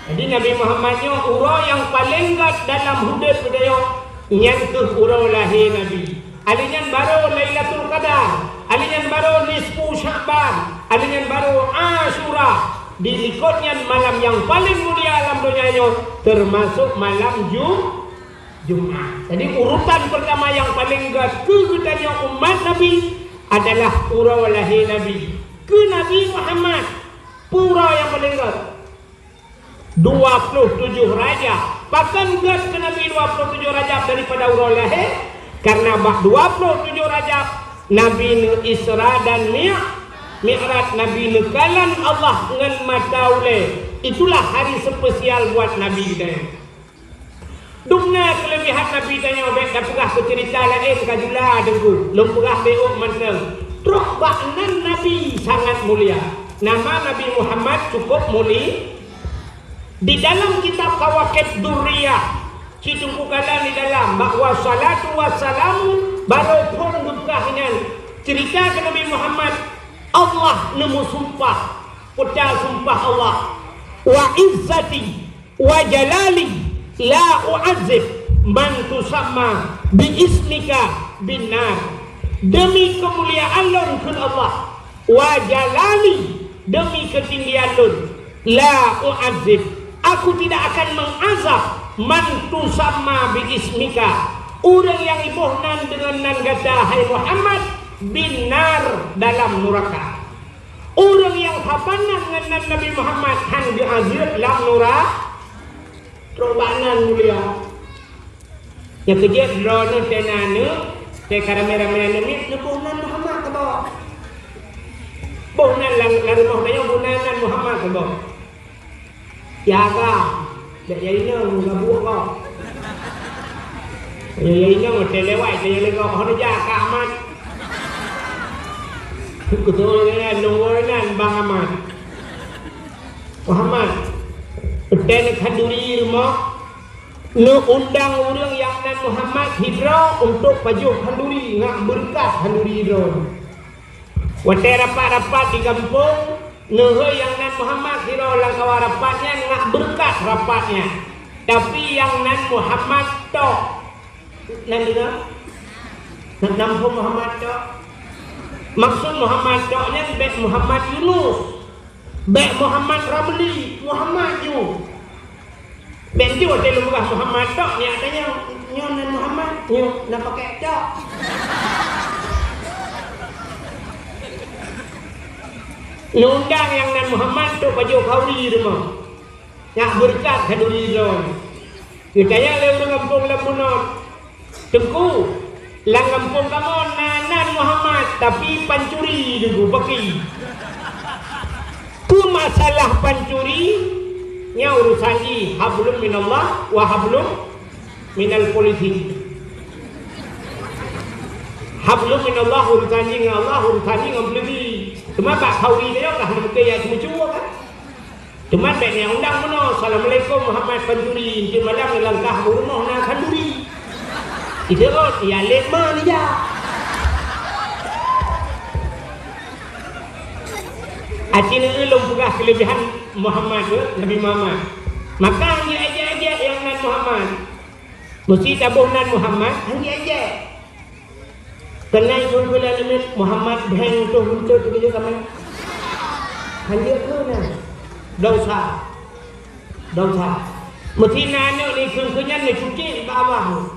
Jadi, Nabi Muhammad nyoe uroe nyang paleng gèt dalam udép geutanyoe, nyan kheueh uroe lahé Nabi. Ali nyan barô Lailatul Qadar, ali nyan barô nisfu Sya'ban, ali nyan barô Asyura. Di likot nyan malam nyang paleng mulia lam donya nyoe, teumasok malam Ju-, Jumat. Jadi, urutan peurtama nyang paleng gèt keu geutanyoe umat Nabi adalah uroe lahé Nabi. Keu Nabi Muhammad, peue uroe nyang paleng gèt? Dua ploh tujoh Rajab. Pakon gèt keu Nabi dua ploh tujoh Rajab daripada uroe lahé? Karena bak dua ploh tujoh Rajab, Nabi neu-Isra dan Mi-, Mi'raj, Nabi neukalon Allah ngon mata ulèe. Itulah hari spesial buat Nabi geutanyoe. Dum na keuleubihan Nabi tanyoe, bèk tapeugah keu ceurita laén ka jula Teungku. Lôn peugah beuôt mantong. Trok bak nan Nabi sangat mulia. Nama Nabi Muhammad cukôp muli-, di dalam kitab Kawakib Durriyah, ci Teungku kalon di dalam, bak wassalatu wassalamu, barô phôn geupeugah nyan. Ceurita keu Nabi Muhammad, Allah neumeusumpah, peue sumpah Allah, "Wa izzati wa jalali la u'adzib man tusamma bi ismika bin nar." Demi keumuliaan lôn, kheun Allah, "Wa jalali," demi keutinggian lôn, "la u'adzib," aku tidak akan mengazab, "man tusamma bi ismika," ureuëng nyang iboh nan deungon nan gata, hai Muhammad, "bin nar," dalam nuraka. Ureuëng nyang saban nan ngon nan Nabi Muhammad han geuazeueb lam nura-, trok bak nan mulia. Nyang keujeuet droeneuh teuh na aneuëk, teuh ka ramé-ramé aneuëk miet, neuboh nan Muhammad keuboh. Boh nan lam, lam rumoh tanyoe boh nan, nan Muhammad keuboh. Ya ka, bèk ya inong gabuk kah. Ya, ya inong teuh lewat, teuh ya lewat, hana jak ka Ahmad. Keutôi nyan, nunggu nyan Bang Ahmad. Muhammad, teuh neukhanduri rumoh, neuundang ureuëng nyang nan Muhammad sidroe untuk pajoh khanduri, ngat beureukat khanduri droe. Watèe rapat-rapat di gampông, neuhôi nyang nan Muhammad sidroe lam kawan rapat nyan ngat beureukat rapat nyan. Tapi nyang nan Muhammad tok. Nan deungoe? Nan, nan phon Muhammad tok? Maksud Muhammad tok nyan bèk Muhammad Yunus, bèk Muhammad Ramli, Muhammad nyoe. Bèk nyoe watèe lôn peugah Muhammad tok, nyak tanyong, "Nyoe nan Muhammad?" "Nyoe, na pakèk tok?" Neuundang nyang nan Muhammad untuk pajoh khanduri rumoh. Nyak beureukat khanduri droe. Geutanyong lé ureuëng gampông lam bunoe, "Teungku, lam gampông kamoe na nan Muhammad, tapi pancuri Teungku, paki." Peue masalah pancuri? Nyan urusan jih hablum minallah wa hablum minal polisi. Hablum minallah urusan jih ngon Allah, urusan jih ngon polisi. Cuma bak khanduri nyoe ka hana mungken jak ceumeucue kan? Teuma bèk neuundang bunoe, "Assalamualaikum Muhammad Pancuri, eunteuk malam neulangkah u rumoh na khanduri." Itu rot, ya lét ma neujak. Aci neu lôn peugah keuleubihan Muhammad tu, Nabi Muhammad. Maka han jiék-ék nyang nan Muhammad. Meusti taboh nan Muhammad, han jiék-ék. Keunan jeuet keu lé Muhammad bheng toh beutôi keu jeuet ramé. Han jeuet keu na. Dosa. Dosa. Meusti na aneuk ni keu, keu nyan neucuti bak Allah.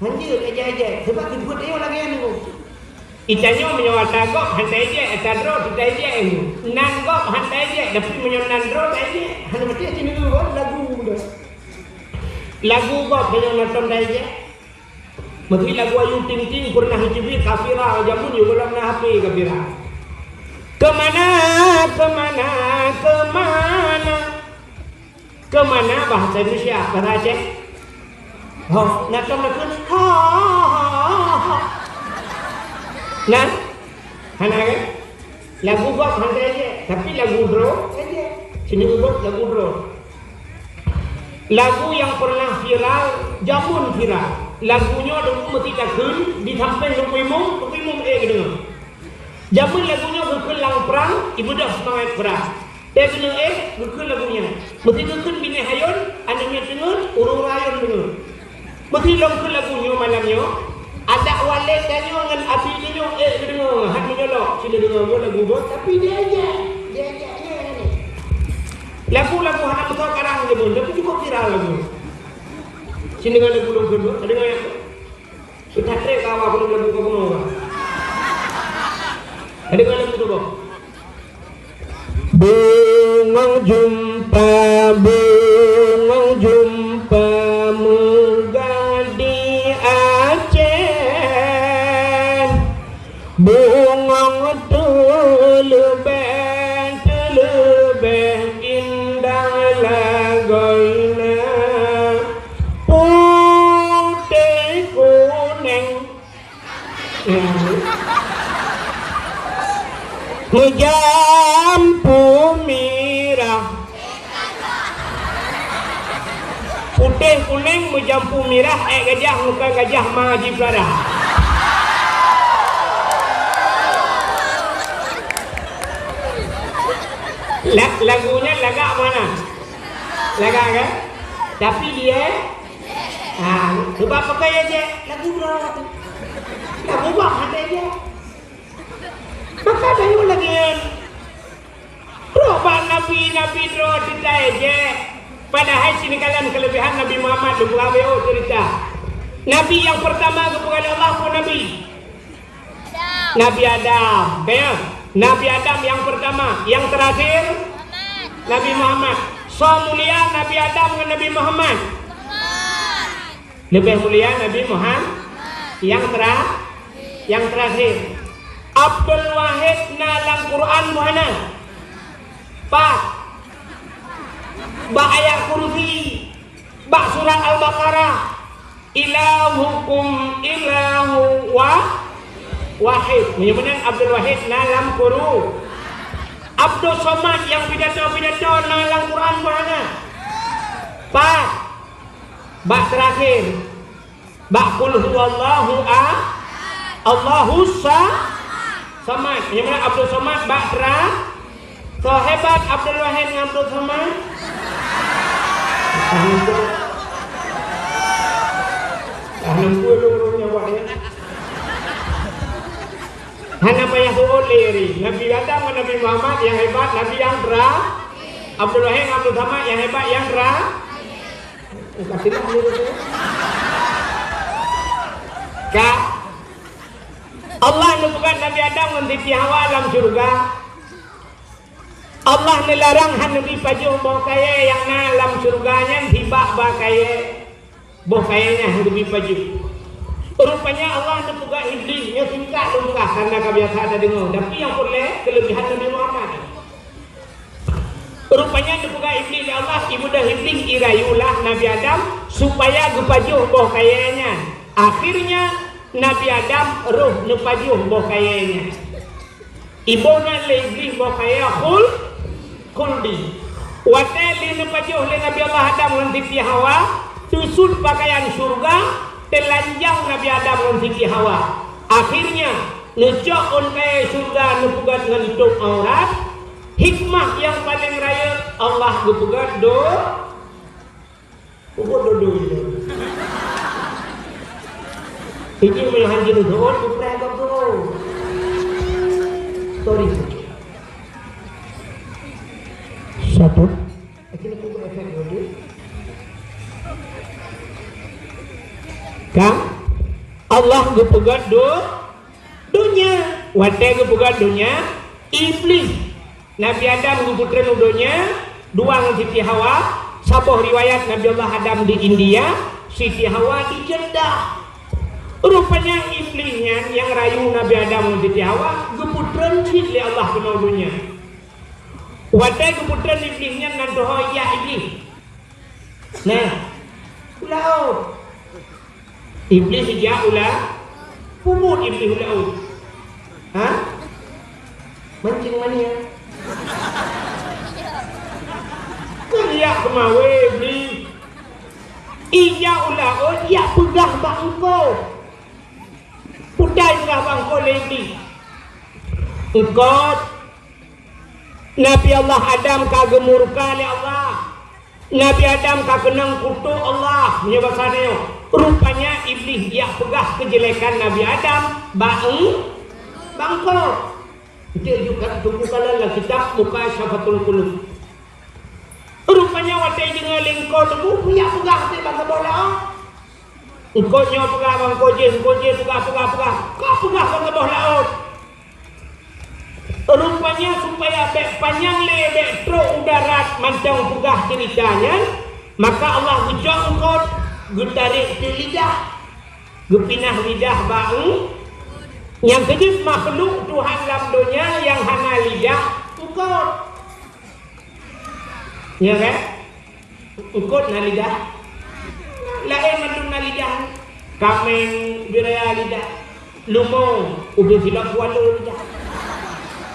Han jeuet ejek-ejek. Sebab jeuet tanyoe lagèe nyan. Itanyoe meunyoe ata gob han taejek, ata droe teuh taejek. Nan gob han taejek, tapi meunyoe nan droe taejek, hana meusti cit nyoe lagu dah. Lagu gob meunyoe mantong taejek. Meusi lagu Ayu Ting Ting peureunah jiteubiet Kafira, jameun nyoe gohlom na H P Kafira. Keumana, keumana, keumana? Keumana bahasa Indonesia, bahasa Aceh? Ho, na tom na kheun, ho, ho, ho, ho. Na? Hana kan? Lagu gob hana ejek, tapi lagu droe ejek. Sini gob lagu droe. Lagu nyang pernah viral, jameun viral. Lagu nyoe dulu meuti takheun di sampéng Teungku Imum, Teungku Imum ék geudeungoe. Jameun lagu nyoe geukheun lam prang, ibeudôh seumangat prang. Ék geuneuk ék, geukheun lagu nyan. Meuti geukheun binéh ayôn, aneuk miet deungoe, ureueng-ureueng ayôn deungoe. Meuti lôn kheun lagu nyoe malam nyoe, adak walét tanyoe ngon abi tanyoe ék geudeungoe, han meunyoe lok, sila deungoe nyoe lagu gob, tapi diajak, diajak nyan. Lagu-lagu hana meusoe karang jameun, tapi cukup viral lagu. Sini deungoe lagu lôn kheun, deungoe nyan. Peucat trép ka awak keuneuk lagu ka bunoe ka. Ka deungoe lagu tu boh. Bungong jumpa, bungong jumpa meuga di Aceh. Bungong teuleubeh, teuleubeh indah lagoina. Putéh kuneng, meujampu mirah. Putéh kuneng meujampu mirah, ék gajah, muka gajah ma jipeulara. La-, lagu nyan lagak mana? Lagak kan? Tapi dia, ha, sebab pakai ejek, lagu droe tu. Lagu bang hana ejek. Maka tanyoe lagée nyan. Trok bak nabi-nabi droe teutai jeh. Padahai sinikalon keuleubehan Nabi Muhammad lôn peugah beu cerita. Nabi nyang peurtama geupeugah lé Allah peue nabi? Nabi Adam. Ka nyan? Nabi Adam nyang peurtama, nyang teurakhir Nabi Muhammad. Soe mulia Nabi Adam ngon Nabi Muhammad? Leubeh mulia Nabi Muhammad nyang tera-, nyang teurakhir. Abdul Wahid na lam Quran buhana? Pat. Bak ayat kursi, bak surat Al-Baqarah, "Ilahukum ilahu wa-, wahid." Meunyoe meunan Abdul Wahid na lam Quran. Abdul Somad nyang pidato-pidato na lam Quran buhana? Pat. Bak teurakhir, bak Qul huwallahu a-, Allahus sa-, samad. Nyang mana Abdul Somad bak tera-, soe hebat Abdul Wahid ngon Abdul Somad? Ah, nampak lôn ureueng nyan awak nyan. Hana payah tu'ôt lé ri. Nabi Adam ngon Nabi Muhammad nyang hebat, Nabi nyang tera-, Abdul Wahid ngon Abdul Somad nyang hebat, nyang tera-, Ka. Allah neupeugah Nabi Adam ngon Siti Hawa lam syeuruga. Allah neularang han neubi pajoh boh kayée nyang na lam syeuruga nyan, sibak ba kayée, boh kayée nyan han neubi pajoh. Rupanya Allah neupeugah Iblih, nyoe singkat lôn peugah, karena ka biasa tadeungoe, tapi nyang peureulée keuleubehan Nabi Muhammad. Rupanya neupeugah Iblih lé Allah, ibeudôh Iblih irayulah Nabi Adam supaya geupajoh boh kayée nyan. Akhirnya, Nabi Adam roh neupajoh boh kayée nyan. Iboh nan lé Iblih boh kayée khul-, khuldi. Watée lé neupajoh lé Nabi Allah Adam ngon Siti Hawa, teusut pakaian syeuruga, teulanjang Nabi Adam ngon Siti Hawa. Akhirnya, neucok ôn kayée syeuruga neupeugét ngon tôb aurat, hikmah nyang paleng rayeuk Allah geupeugét do-, peubuet dodo nyoe. Ini meuhan jeuneuh doon, bukan agam doon. Sorry. Satu. Kan? Allah geupeugét do-, donya. Watée geupeugét donya, Iblih, Nabi Adam geupeutreun u donya, dua ngon Siti Hawa, saboh riwayat Nabi Allah Adam di India, Siti Hawa di Jeddah. Rupanya Iblih nyan nyang rayu Nabi Adam ngon Siti Hawa geupeutreun cit lé Allah keunoe donya. Watée geupeutreun Iblih nyan nan teuhôi jak Iblih. Nah, u laôt. Iblih jak u la-, peue buet Iblih u laôt? Ha? Mancing mania. Kan jak keumawe Iblih. Ijak u laôt, jak peugah bak eungkôt. Peue jipeugah bak eungkôt lé Iblih. Eungkôt, Nabi Allah Adam ka geumurka lé Allah. Nabi Adam ka keunong kutok Allah, meunyoe basa tanyoe. Rupanya Iblih jak peugah keujelekan Nabi Adam bak eung-, bak eungkôt. Eunteuk jeuet ka-, teupeue kalon lam kitab Mukasyafatul Qulub. Rupanya watée deungoe lé eungkôt teungku, jak peugah teuh bak saboh laôt. Eungkôt nyoe peugah bak eungkôt jéh, eungkôt jéh peugah, peugah, peugah. Ka peugah bak saboh laôt. Rupanya supaya bék panyang lé, bék trok u darat mantong peugah ceurita nyan, maka Allah geucok eungkôt, geutarek keu lidah, geupinah lidah bak eung-, nyang keujeuet makhluk Tuhan lam donya nyang hana lidah eungkôt. Ya kan? Eungkôt na lidah. Laén mandum na lidah. Kaméng beuraya lidah. Leumo ubé silop kualo lidah.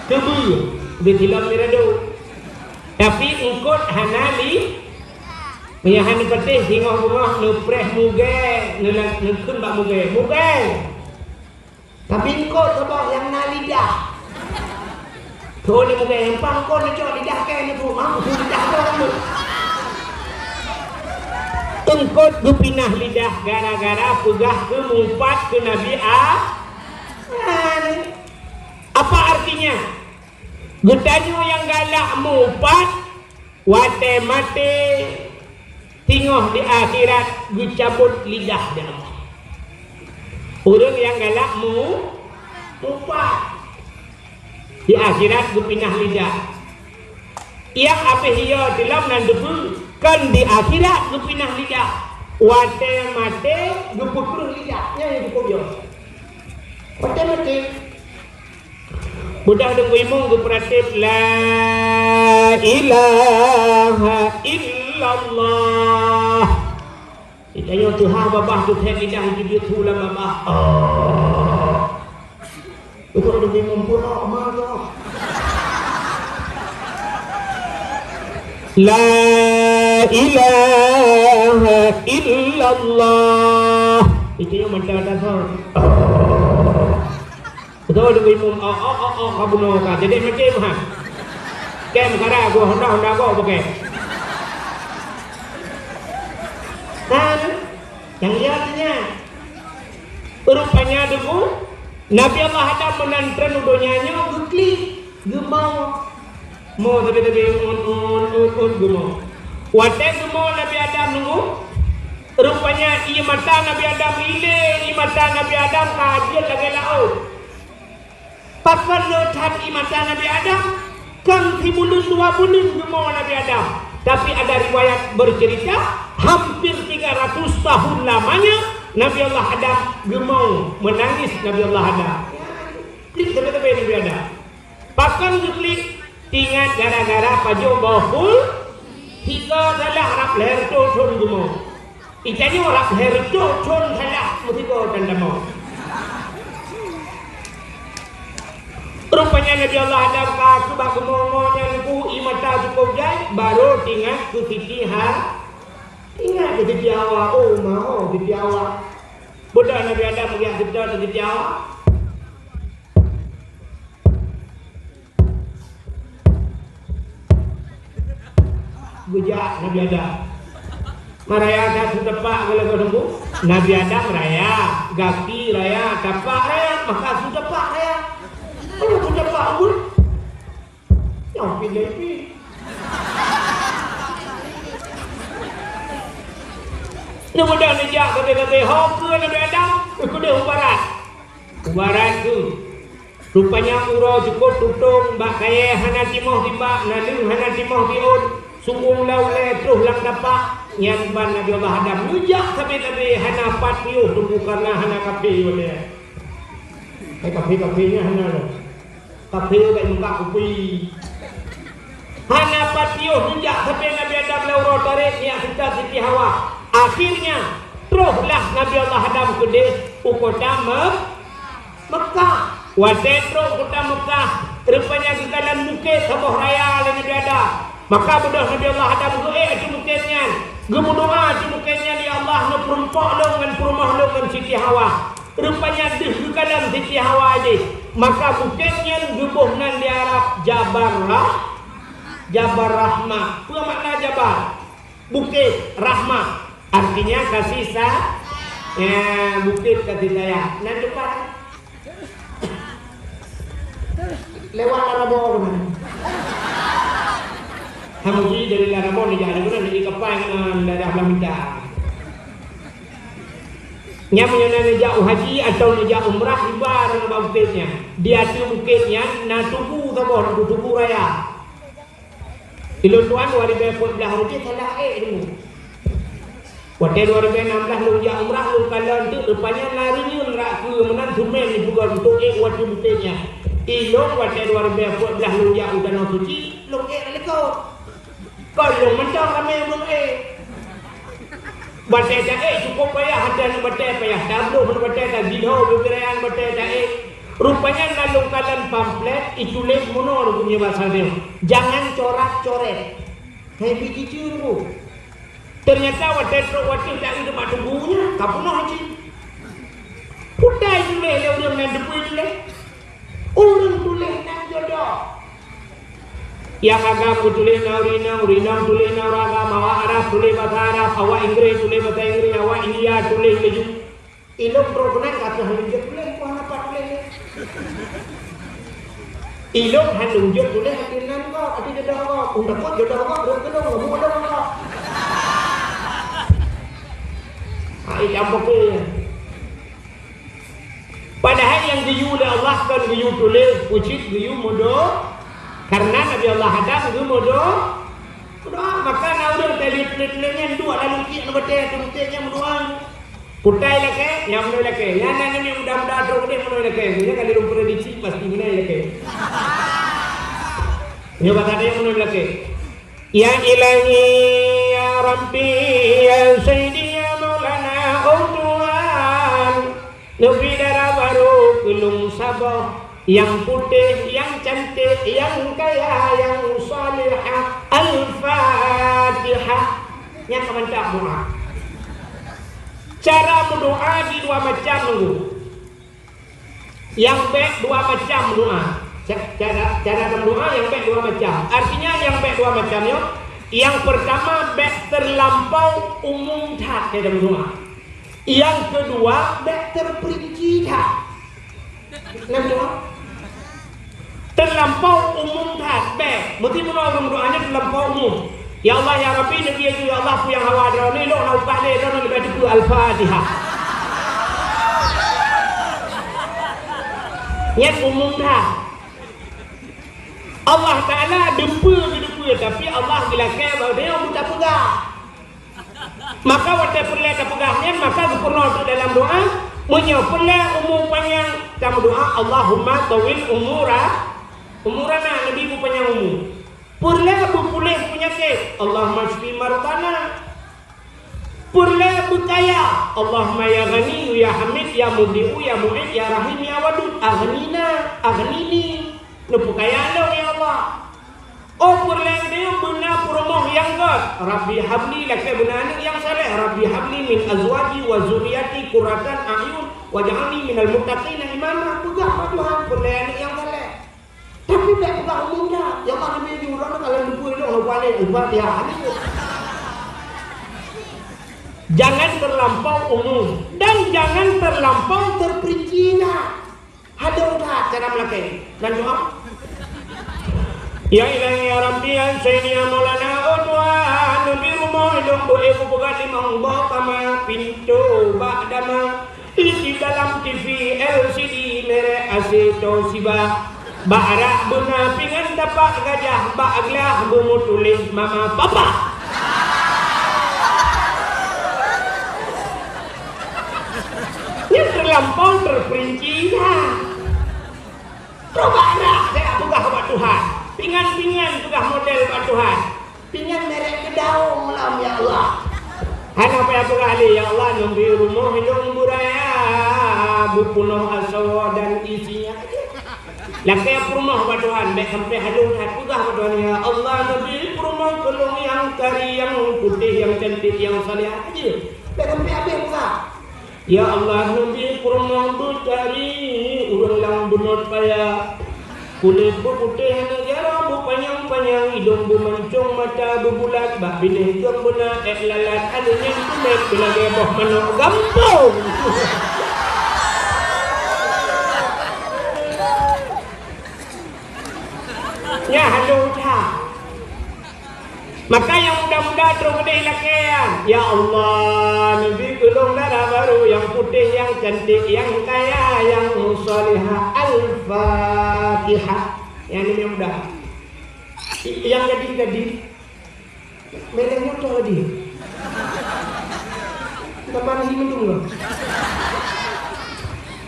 Keubeue ubé silop mirado. Tapi eungkôt hana li-, meunyo hana patéh singoh beungoh neupreh mugée, neula-, neukheun bak mugée. Mugée! Tapi eungkôt saboh nyang na lidah. Thon lé mugée, empang kon neucok lidah kée neupeuet, mam, lidah droe. Eungkôt geupinah lidah gara-gara peugah keu mupat keu Nabi A-, Adam. Apa artinya? Geutanyoe nyang galak mupat, watée maté, singoh di akhirat geucabot lidah di Allah. Ureuëng nyang galak mu-, mupat, di akhirat geupinah lidah. Nyang abéh yo teulam nan debu, kon di akhirat geupinah lidah. Watée maté geupeukreuh lidah. Nyan nyang cukup yo. Watée maté. Beudah deungon imum geupeuratéb, "La ilaha illallah." Di tanyoe teuhah babah teuthét lidah jeuet su lam babah. Oh. Beutôi deungon imum pura mata. "La ilaha illallah." Di tanyoe mata dasar. Oh. Beutôi deungon imum, oh, oh, oh, oh, ka bunoe ka. Jadi macam ha. Kem kara gua honda, honda gua pakai. Kan? Nyang lihat nya. Rupanya deungon, Nabi Allah Adam meunan treun u donya nyoe geuklik, geumong. Mo tapi-tapi un, un, un, un, geumong. Watée geumong Nabi Adam nunggu, rupanya ie mata Nabi Adam ilée, ie mata Nabi Adam ka jeuet lagée laôt. Pakon le that ie mata Nabi Adam? Kon sibuleuen dua buleuen geumong Nabi Adam. Tapi ada riwayat bercerita, hampir tiga ratus tahun lamanya Nabi Allah Adam geumong, menangis Nabi Allah Adam. Klik tapi-tapi Nabi Adam. Pakon geuklik? Ingat gara-gara pajoh boh phôn, sigoe salah rab lhèe reutôh thôn geumong. Itanyoe rab lhèe reutôh thôn salah meusigoe tan tamong. Rupanya Nabi Allah Adam ka keubah geumong-mong nyan ku ie mata cukup jai, barô teuingat keu Siti Ha-, ingat keu Siti Hawa, oh, ma ho Siti Hawa. Beudôh Nabi Adam meugiak seutôt keu Siti Hawa. Geujak Nabi Adam. Maraya that su tepak geulagoe teumbu. Nabi Adam raya, gaki raya, tapak raya, maka su tepak raya. Kalau su tepak buet, nyang pih lé pih. Neubeudôh neujak gabée-gabée ho keu Nabi Adam, keudeh u barat. U barat tu. Rupanya uroe cukôp tutong bak kayée hana timoh tibak, naleueng hana timoh tiôt, su'ueng lau lé troh lam tapak. Nyan ban Nabi Allah Adam neujak sabe-sabe hana pat piôh teungku karna hana kaphé watée. Hai kaphé-kaphé nyan hana lom. Kaphé bak muka kupi. Hana pat piôh neujak sabe Nabi Adam lam uroe tarek nyak seukat Siti Hawa. Akhirnya, trohlah Nabi Allah Adam keudeh u kota Me-, Mekah. Watée trok kota Mekah, rupanya geukalon bukét saboh raya lé Nabi Adam. Maka beudôh Nabi Allah Adam geuék ateueh bukét nyan, geumeudoá ateueh bukét nyan, "Ya Allah, neupeurumpok lôn ngon peurumoh lôn ngon Siti Hawa." Rupanya deuh geukalon Siti Hawa jih. Maka bukét nyan geuboh nan di Arab Jabal Rah-, Jabal Rahmah. Peue makna Jabal? Bukét, Rahmah, artinya kasih sa-, ya, bukét kasih sayang. Nan depan. Lewat Larabok keunan. Hamuji dari Larabok ni jadi keunan, jadi kapai keunan daerah Blamita. Nyan meunyoe na neujak u haji atau neujak umrah, iba ureuëng bak bukét nyan. Di ateueh bukét nyan na tugu saboh, na tugu raya. Ilôn tuan dua ribèe peuet blah reuti salah ék ilmu. Watèe dua ribèe nam blah lôn jak umrah, lôn kalon teuk rupanya na reunyeun rak keue meunan seumén jipeugöt untuk ék watèe bukét nyan. Ilôn watèe dua ribèe peuet blah lôn jak u Tanoh Suci, lôn ék lam likot. Kon lôn mantong ramé ureueng ék. Batèe taék cukôp payah, até aneuk batèe payah tabloh, aneuk batèe tajidho, bibirayang batèe taék. Rupanya na lôn kalon pamflet, ituléh meunoe lôn keumeue basa nyoe, "Jangan corak-coret." Hai biji curu. Ternyata watèe trok watèe taék deungon tubuh nyan, ka peunoh cit. Peue ituléh lé ureueng nyan, teupeue ituléh? Ureueng tuléh nan jodoh. Nyang agam geutuléh na ureueng inong, ureueng inong tuléh na ureueng agam, awak Arab tuléh basa Arab, awak Inggréh tuléh basa Inggréh, awak India tuléh laju. Ilôn trok keunan ka teuh lôn jeuet tuléh, kon hana pat tuléh lé. Ilôn han lôn jeuet tuléh ateueh nan gob, ateueh jodoh gob. Ulôn takot jodoh gob rhot keu lôn, lôn ulôn gob. Hai campur ke. Padahai nyang geuyue lé Allah kon geuyue tuléh, peue cit geuyue meudo-, karena Nabi Allah Adam geumeudo-, meudoa. Maka na ureueng teuh lé tuléh-tuléh nyan duek lam lungkiek, lam batèe, lam lungkiek nyan meudoa. Kutai lakèe, nyan meunoe lakèe. Nyan na nyoe muda-muda trok udép meunoe lakèe. Nyan ka lôn prediksi pasti meunoe lakèe. Nyoe bak gata nyan meunoe lakèe. Ya Ilahi, ya Rabbi, ya Sayyidi, ya Maulana, oh Tuhan, neubri dara barô keu lôn saboh, nyang putéh, nyang cantik, nyang kaya, nyang salihah. Al-Fatihah. Nyan ka mantap doa. Cara meudoa di dua macam nunggu. Nyang bèk dua macam doa. Ca-, cara, cara meudoa nyang bèk dua macam. Artinya nyang bèk dua macam nyoe, nyang pertama bèk terlampau umum that cara meudoa. Nyang kedua bèk terperinci that. Nyan doa. Terlampau umum that, bèk. Meusti meunoe ureueng doa nyan terlampau umum. Ya Allah, ya Rabbi, Nabi, ya Allah, peue nyang hawa droeneuh, lôn hana upah lé, droeneuh leubeh teupeue Al-Fatihah. Nyan umum that. Allah Taala deupeue geudeupeue, tapi Allah geulakèe bak geutanyoe beutapeugah. Maka watèe peureulèe tapeugah nyan, maka geupeurunoe teuk dalam doa, meunyoe peureulèe umu panyang, tameudoa, "Allahumma tawwil umura-, umurana," Nabi beupanyang umu. Peureulèe beupuléh peunyakét, "Allahumma syfi mardana." Peureulèe beukaya, "Allahumma ya Ghaniyyu ya Hamid ya Mubdi'u ya Mu'id ya Rahim ya Wadud, aghnina, aghnini." Neupeukaya lôn, ya Allah. Oh, peureulèe geutanyoe beuna peurumoh nyang gèt. Rabbi habli, lakèe beuna aneuk nyang saleh. Rabbi habli min azwaji wa zurriyati qurratan a'yun waj'alni minal muttaqina imama. Peugah bak Tuhan, peureulèe aneuk nyang saleh. Tapi bèk peugah umum that. Ya Allah, Nabi jurang kalau lupa ilok, lupa lé, lupa dia. Jangan terlampau umum dan jangan terlampau terperinci. Nah, hadong that cara meulakèe. Dan doa. Ya Ilahi, ya Rabbi, ya Sayyidi, ya Maulana, oh Tuhan, neubri rumoh ilôn beu-ék beupeugah limong boh kama, pintoe bak dama, isi dalam T V L C D merek A C Toshiba. Bak rak beuna pingan tapak gajah, bak glah beumeutuléh mama papa. Peurinci na. Coba rah, saya peugah bak Tuhan. Pingan-pingan peugah model bak Tuhan. Pingan merek keudaong lom, ya Allah. Hana payah peugah lé, "Ya Allah, neubri rumoh lôn beuraya, beupeunoh asoe dan isinya." Lakée peurumoh bak Tuhan, bék sampai halong that peugah bak Tuhan, "Ya Allah, neubri peurumoh keu lôn nyang kari, nyang putéh, nyang cantik, nyang salihah." Bék sampai habéh peugah. Ya Allah, neubri peurumoh beutari, ureuëng nyang beunot paya. Kulét beuputéh, aneuk jaroe beupanyang-panyang, idong beumancong, mata beubulat, bak binéh geuh beuna ék lalat, aneuk nyan kulét beulagée boh manok gampông. Nyan hana that. Maka nyang muda-muda troh keudeh lakée, "Ya Allah, neubri keu lôn dara barô nyang putéh, nyang cantik, nyang kaya, nyang salihah." Al-Fatihah. Nyang ni nyang muda. Nyang gadih-gadih, mereng moto dia. Teman hi mendung lah.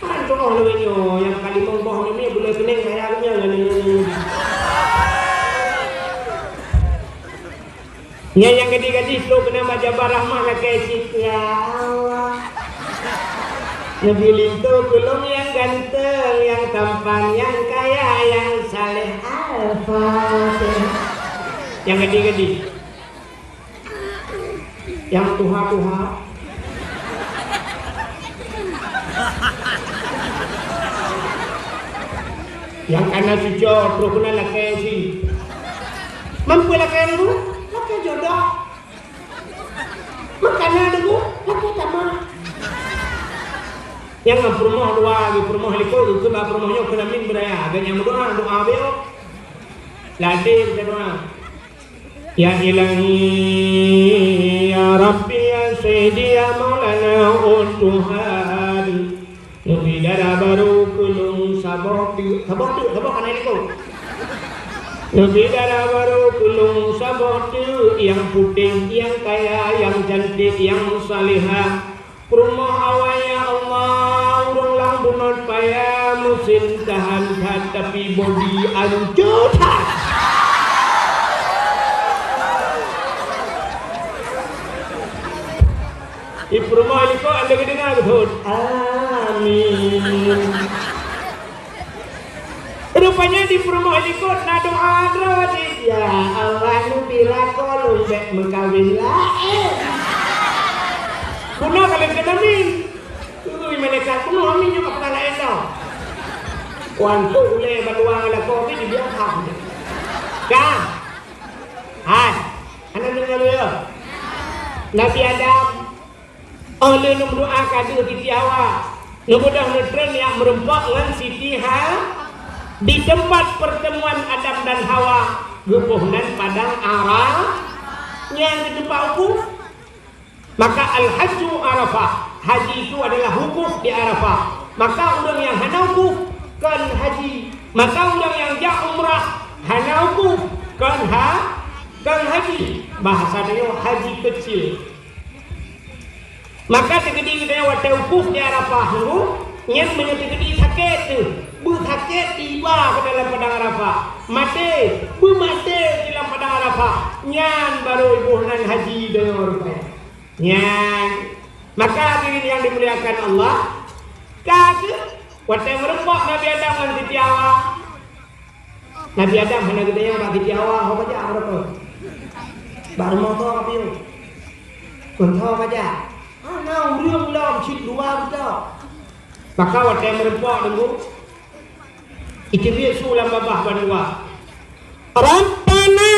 Kan contoh lewat nyoe, nyang ka limong boh ni, ni boleh pening kaya punya lah ni. Nyan nyang gadih-gadih tu keunan bak Jabal Rahmah lakée cit, "Ya Allah, neubri linto keu lôn nyang ganteng, nyang tampan, nyang kaya, nyang saleh." Al-Fatihah. Nyang gadih-gadih. Nyang tuha-tuha. Nyang kana cuco, troh keunan lakée cit. Man peue lakée deungoe? Lakée jodoh. Man kana deungoe? Lakée tamah. Nyang ngon peurumoh dua, peurumoh likot, keu bak peurumoh nyoe keunan min beuraya. Geuh nyang meudoa, doa beuh. Ladem doa. Ya Ilahi, ya Rabbi, ya Sayyidi, ya Maulana, oh Tuhan. Neubri dara barô keu lôn saboh teuk, saboh teuk, saboh kana likot. Neubri dara barô keu lôn saboh teuk, nyang putéh, nyang kaya, nyang cantik, nyang salihah. Peurumoh awai, ya Allah, ureuëng nyang beunot paya, meusin tahan that, tapi bodi anco that. Di peurumoh likot, anda keudéng beutôi. Amin. Rupanya di peurumoh likot na doa droe jih, "Ya Allah, neubri lakoe lôn bék meukawen laén." Bunoe ka lheueh keuneuk min. Ui, malaikat bunoe min nyoe ka peugah laén dah. Wan tu ulée bandua lakoe tu jibiasa. Ka. Hai, aneuk deungoe lé. Nabi Adam Oh lheueh neumeudoa ka deuh Siti Hawa, neubeudôh neutreun jak meureumpok ngon Siti Ha-, di teumpat peurteumuan Adam dan Hawa, geuboh nan Padang Ara-, nyan keuh teumpat wukuf. Maka Al-Hajju Arafah, haji itu adalah wukuf di Arafah. Maka ureuëng nyang hana wukuf kon haji, maka ureuëng nyang jak umrah hana wukuf kon ha-, kon haji. Bahasa tanyoe haji keucil. Maka teukeudi geutanyoe watée wukuf di Arafah nyoe, nyan meunyoe teukeudi sakét teuh, beusakét tiba keu dalam padang Arafah, maté, beumaté di lam padang Arafah, nyan barô iboh nan haji deungoe rupanya. Nyan, maka hadirin yang dimuliakan Allah, ka keuh watée meureumpok Nabi Adam ngon Siti Hawa, Nabi Adam hana geutanyong bak Siti Hawa, "Ho ka jak?" Bak rumoh toh ka piôh? Kon toh ka jak? Hana, ureuëng lom cit dua buta. Maka watée meureumpok deungon, iteubiet su lam babah bandua, "Rabbana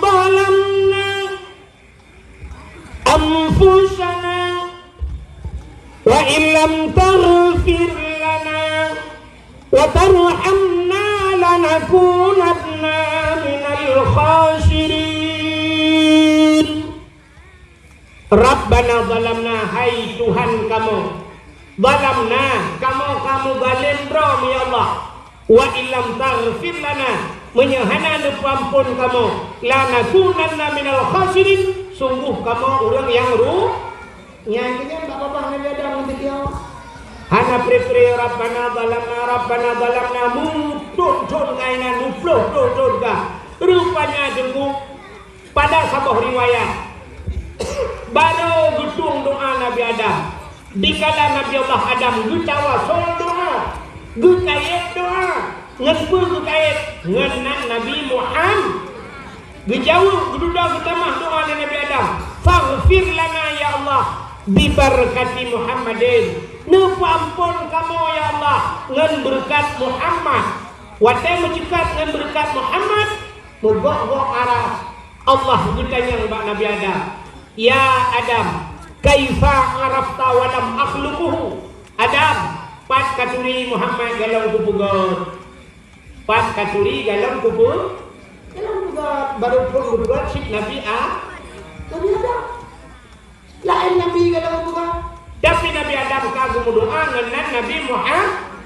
zalamna anfusana wa illam taghfir lana wa tarhamna lanakunanna minal khasirin." Rabbana zalamna, hai Tuhan kamoe, zalamna, kamoe ka meuzalim droe, ya Allah. Wa illam taghfir lana, meunyoe hana neupeuamphon kamoe, lanakunanna minal khasirin, sungguh kamoe ureuëng nyang ru-, Nyan keuh nyan bak babah Nabi Adam ngon Siti Hawa. Hana pre-pre, "Rabbana zalamna, Rabbana zalamna," muthon-thon keunan, muploh-ploh thon ka. Rupanya teungku, pada saboh riwayat, barô geutueng doa Nabi Adam. Dikala Nabi Allah Adam geutawasol doa, geukayét doa, ngon peue geukayét? Ngon nan Nabi Muham-, Geujaweueb, geududoe geutamah doa lé Nabi Adam, "Faghfir lana ya Allah, bibarakati Muhammadin." Neupeuamphon kamoe ya Allah ngon beureukat Muhammad. Watée meuceukat ngon beureukat Muhammad, meugok-gok aras, Allah geutanyong bak Nabi Adam, "Ya Adam, kaifa arafta wa lam akhluquhu?" Adam, pat katuri Muhammad golom kupeugét? Pat katuri golom kupeugét? Golom kupeugét, barô phon kupeugét cit Nabi A-, Nabi Adam. Laén nabi golom kupeugét. Tapi Nabi Adam ka geumeudoa ngon nan Nabi Muhammad.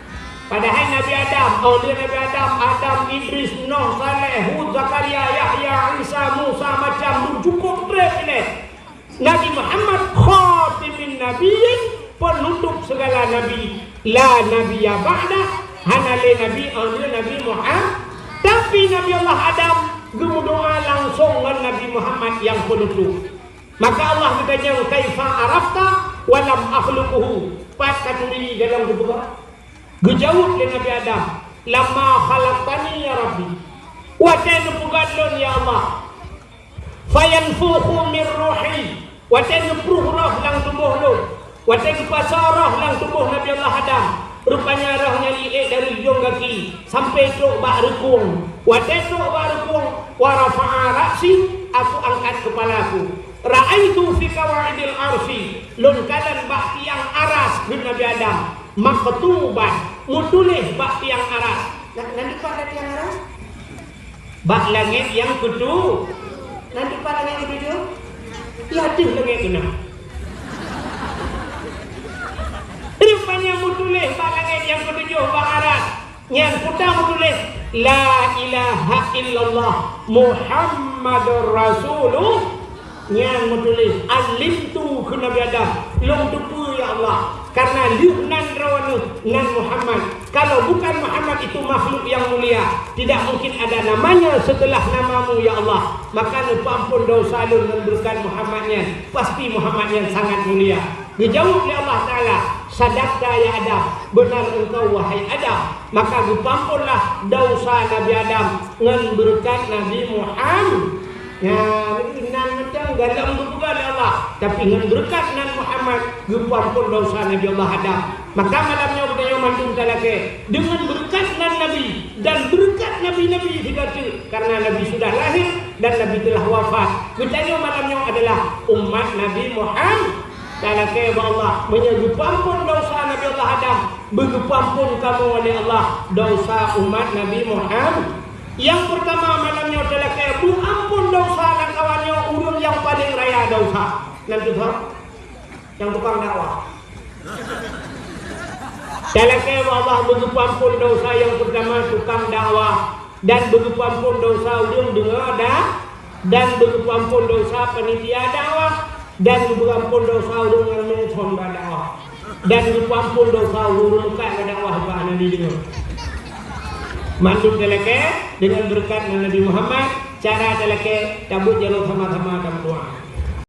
Padahai Nabi Adam, oh, lé Nabi Adam, Adam, Idris, Nuh, Saleh, Hud, Zakaria, Yahya, Isa, Musa, macam tu, cukup treb ilée. Nabi Muhammad khatimin nabiyyin, penutup segala nabi, la nabiyya ba'dah, hana lé nabi aneuëk Nabi Muhammad. Tapi Nabi Allah Adam geumeudoa langsong ngon Nabi Muhammad nyang penutup. Maka Allah geutanyong, "Kaifa arafta wa lam akhluquhu?" Pat katuri golom kupeugét? Geujaweueb lé Nabi Adam, "Lamma khalaqtani ya Rabbi." Watée neupeugét lôn ya Allah. Fayanfukhu min ruhi, watée geupruh roh lam tuboh lôn, watée geupasoe roh lam tuboh Nabi Allah Adam, rupanya roh nyan jiék dari ujong gaki sampai trok bak reukung. Watée trok bak reukung, wa rafa'a ra'si, aku angkat keupala aku. Ra'aitu fi qawaidil arsy, lôn kalon bak tiang aras, kheun Nabi Adam, maktuban, meutuléh bak tiang aras. Nan, nan dipat tiang aras? Bak langét nyang keutujôh. Nan dipat langét nyang keutujôh? Di ateueh langét keunan. Rupanya meutuléh bak langét nyang keutujôh bak aras. Nyan peue meutuléh, "La ilaha illallah Muhammadur Rasulullah." Nyan meutuléh, "Alimtu," kheun Nabi Adam, "Lôn teupeue, ya Allah, karena lheueh nan droeneuh nan Muhammad. Kalau bukan Muhammad itu makhluk yang mulia, tidak mungkin ada namanya setelah namamu, ya Allah. Maka neupeuamphon desya lôn ngon beureukat Muhammad nyan, pasti Muhammad nyan sangat mulia." Geujaweueb lé Allah Taala, "Sadaqta ya Adam, beuna engkau wahai Adam." Maka geupeuamphonlah desya Nabi Adam ngon beureukat Nabi Muhammad. Nyan, nan mantong golom geupeugah lé Allah, tapi ngon beureukat nan Muhammad geupeuamphon desya Nabi Allah Adam. Maka malam nyoe geutanyoe mandum talakée deungon beureukat nan Nabi dan beureukat nabi-nabi sigoe teuk, karena Nabi sudah lahir dan Nabi telah wafat. Geutanyoe malam nyoe adalah umat Nabi Muhammad. Talakée bak Allah, meunyoe geupeuamphon desya Nabi Allah Adam, beugeupeuamphon kamoe lé Allah desya umat Nabi Muhammad. Nyang peurtama malam nyoe talakée beuamphon desya lam kawan nyoe ureuëng nyang paleng raya desya. Nan teuthon, nyang tukang dakwah. Talakée bak Allah beugeupeuamphon desya nyang peurtama tukang dakwah. Dan beugeupeuamphon desya ureuëng deungoe da-, dan beugeupeuamphon desya panitia dakwah, dan geupeuamphon desya ureuëng nyang nonton bak dakwah, dan geupeuamphon desya ureuëng meukat bak dakwah bak hana jideungoe. Mandum talakée deungon beureukat nan Nabi Muhammad, cara talakée tabuet jaroe sama-sama tameudoá.